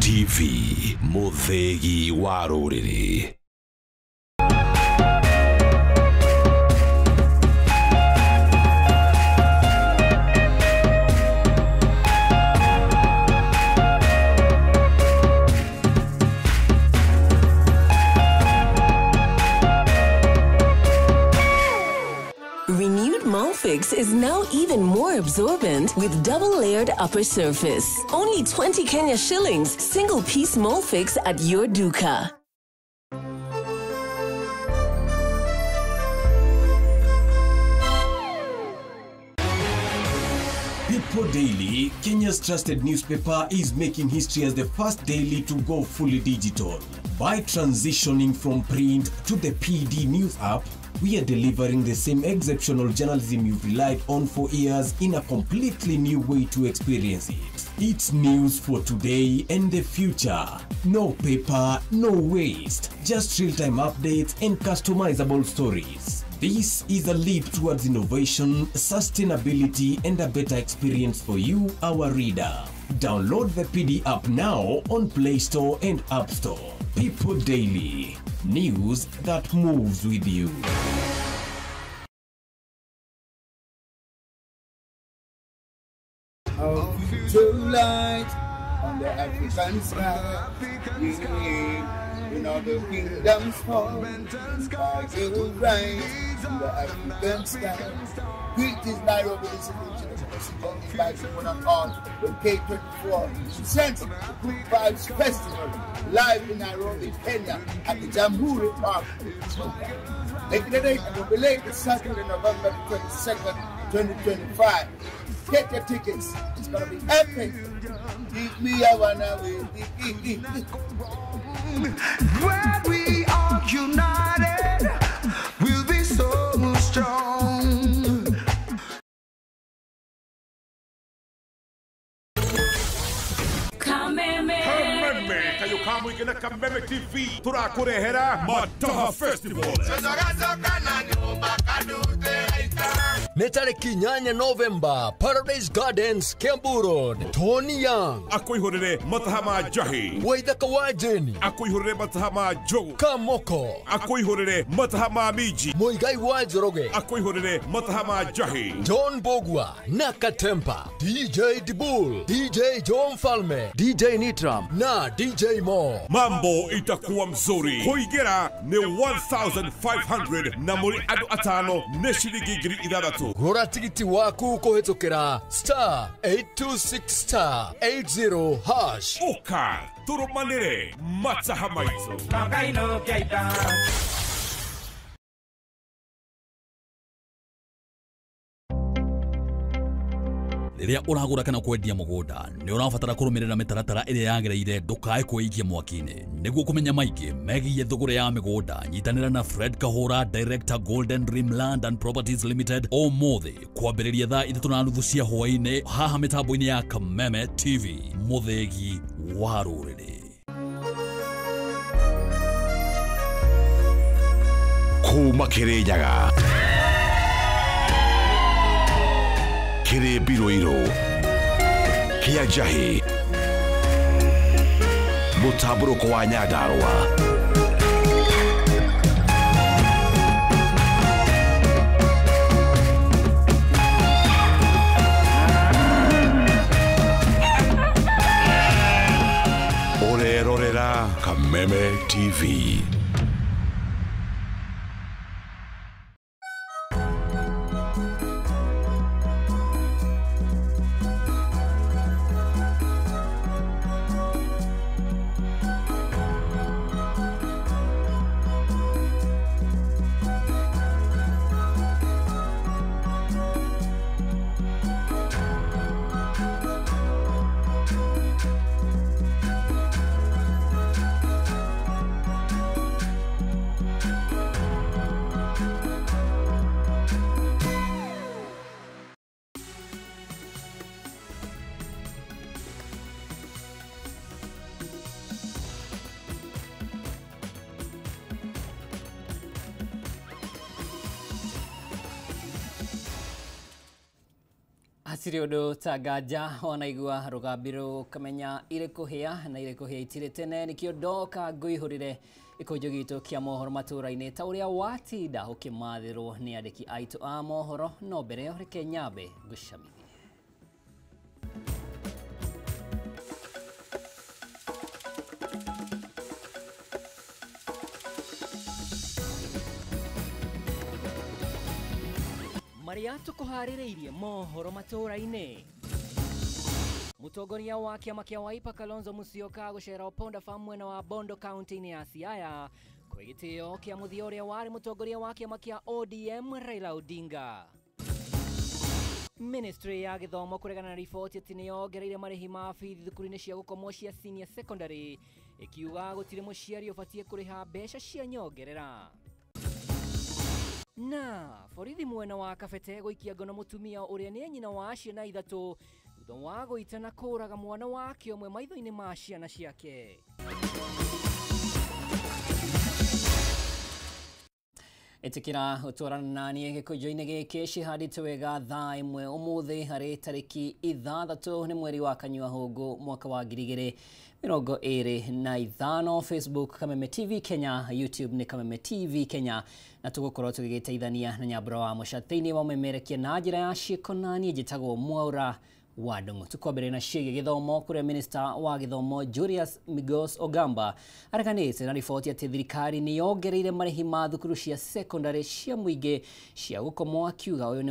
TV, Muthegi wa rũrĩrĩ. Renewed Molfix is now even more absorbent with double-layered upper surface. Only 20 Kenya shillings, single-piece Molfix at your duka. People Daily, Kenya's trusted newspaper, is making history as the first daily to go fully digital. By transitioning from print to the PD News app, we are delivering the same exceptional journalism you've relied on for years in a completely new way to experience it. It's news for today and the future. No paper, no waste. Just real-time updates and customizable stories. This is a leap towards innovation, sustainability, and a better experience for you, our reader. Download the PD app now on Play Store and App Store. People Daily. News that moves with you. Our future light on the African sky. In all the kingdoms fall, will rise in the African sky. Greetings, Nairobi, this is the President inviting one and all with K24 presents the Good Vibes Festival live in Nairobi, Kenya at the Jamhuri Park. Making the date and will be late this Saturday, November 22nd, 2025. Get your tickets. It's gonna be epic. Give me a one away. When we are united, we'll be so strong. Kameme Kameme Kameme TV turakurehera Mataha Festival. Nĩ tarĩki 8 November, Paradise Gardens, Kiambu Road. Tony Young akwĩhũrĩre mataha ma njahi, Waithaka wa Jeni akwĩhũrĩre mataha ma njogu, Kamoko akwĩhũrĩre mataha ma minji, Muigai wa Njoroge akwĩhũrĩre mataha ma njahi, John Bogwa na Katempa, DJ Dibul, DJ John Falme, DJ Nitram na DJ Mo. Mambo itakuwa mzuri. Kuingĩra nĩ 1500 na mũrĩ andũ atano nĩ ciringi 6000. Gũra tigiti waku kũhĩtũkĩra star 826 star 80 hash. Ũka tũrũmanĩre mataha maitũ. Rĩrĩa ũragũra kana kwendia mũgũnda nĩ ũrabatara kũrũmĩrĩra mĩtaratara ĩrĩa yagĩrĩire ndũkae kwĩikia mwaki-inĩ. Nĩguo kũmenya maingĩ megiĩ thũgũrĩ ya mĩgũnda, nyitanĩra na Fred Kahũra, Director Golden Dream Land and Properties Limited, ũmũthĩ kwambĩrĩria thaa 3:30 cia hwaĩ-inĩ haha mĩtambo-inĩ ya Kameme TV, mũthĩgi wa rũrĩrĩ. Kuma Kirinyaga kĩrĩ mbirũirũ kĩa njahĩ mũtambũrũko wa Nyandarũa. Ũrerorera Kameme TV. Hatirĩ ũndũ ta nganja wanaigua rũgambi rũkamenya irĩ kũhĩa na irĩ kũhĩa itirĩ tene nĩkĩo ndoka ngũihũrĩre gĩkũnjũ gitũ kĩa mohoro matũũra-inĩ ta ũrĩa watinda ũkĩmathĩrwo nĩ andĩki aitũ a mohoro. No mbere ĩyo reke nyambe ngũcamithie. Maria tukuharĩrĩirie mohoro matũũra-inĩ. Mũtongoria wa kĩama kĩa Wiper Kalonzo Musyoka gũcera Oponda Farm mwena wa Bondo kaunti-inĩ ya Siaya kwĩ gĩtĩo kĩa mũthia ũrĩa warĩ mũtongoria wa kĩama kĩa ODM Raila Odinga. Ministry ya gĩthomo kũregana na riboti atĩ nĩyongereire marĩhi ma bithi thukuru-inĩ cia gũkomwo cia senior secondary, ĩkiuga gũtirĩ mũciari ũbatiĩ kũrĩha mbeca cia nyongerera. Na borithi mwena wa Kabete gũikia ngono mũtumia ũrĩa nĩ nyina wa ciana ithatũ thutha wa gũita na kũũraga mwana wake ũmwe maitho-inĩ ma ciana ciake. Ĩtĩkĩra ũtwarana na niĩ gĩkũnjũ-inĩ gĩkĩ cihandĩtwo wega thaa 1 ũmũthĩ harĩ tarĩki 6 nĩ mweri wa Kanyua Hũngũ mwaka wa 2025. Facebook Kameme TV Kenya, YouTube nĩ Kameme TV Kenya, na tũgũkorwo tũgĩgĩteithania na Nyambura wa Mũca thĩinĩ wa ũmemerekia na njĩra ya ciĩko, na niĩ njĩtagwo Mwaura wa Ndung'u. Tukwambĩrĩria na ciĩgiĩ gĩthomo kũrĩa Minister wa gĩthomo Julius Migos Ogamba areganĩte na riboti atĩ thirikari nĩ yongereire marĩhi ma thukuru cia secondary cia mũingĩ cia gũkomwo, akiuga ũyũ nĩ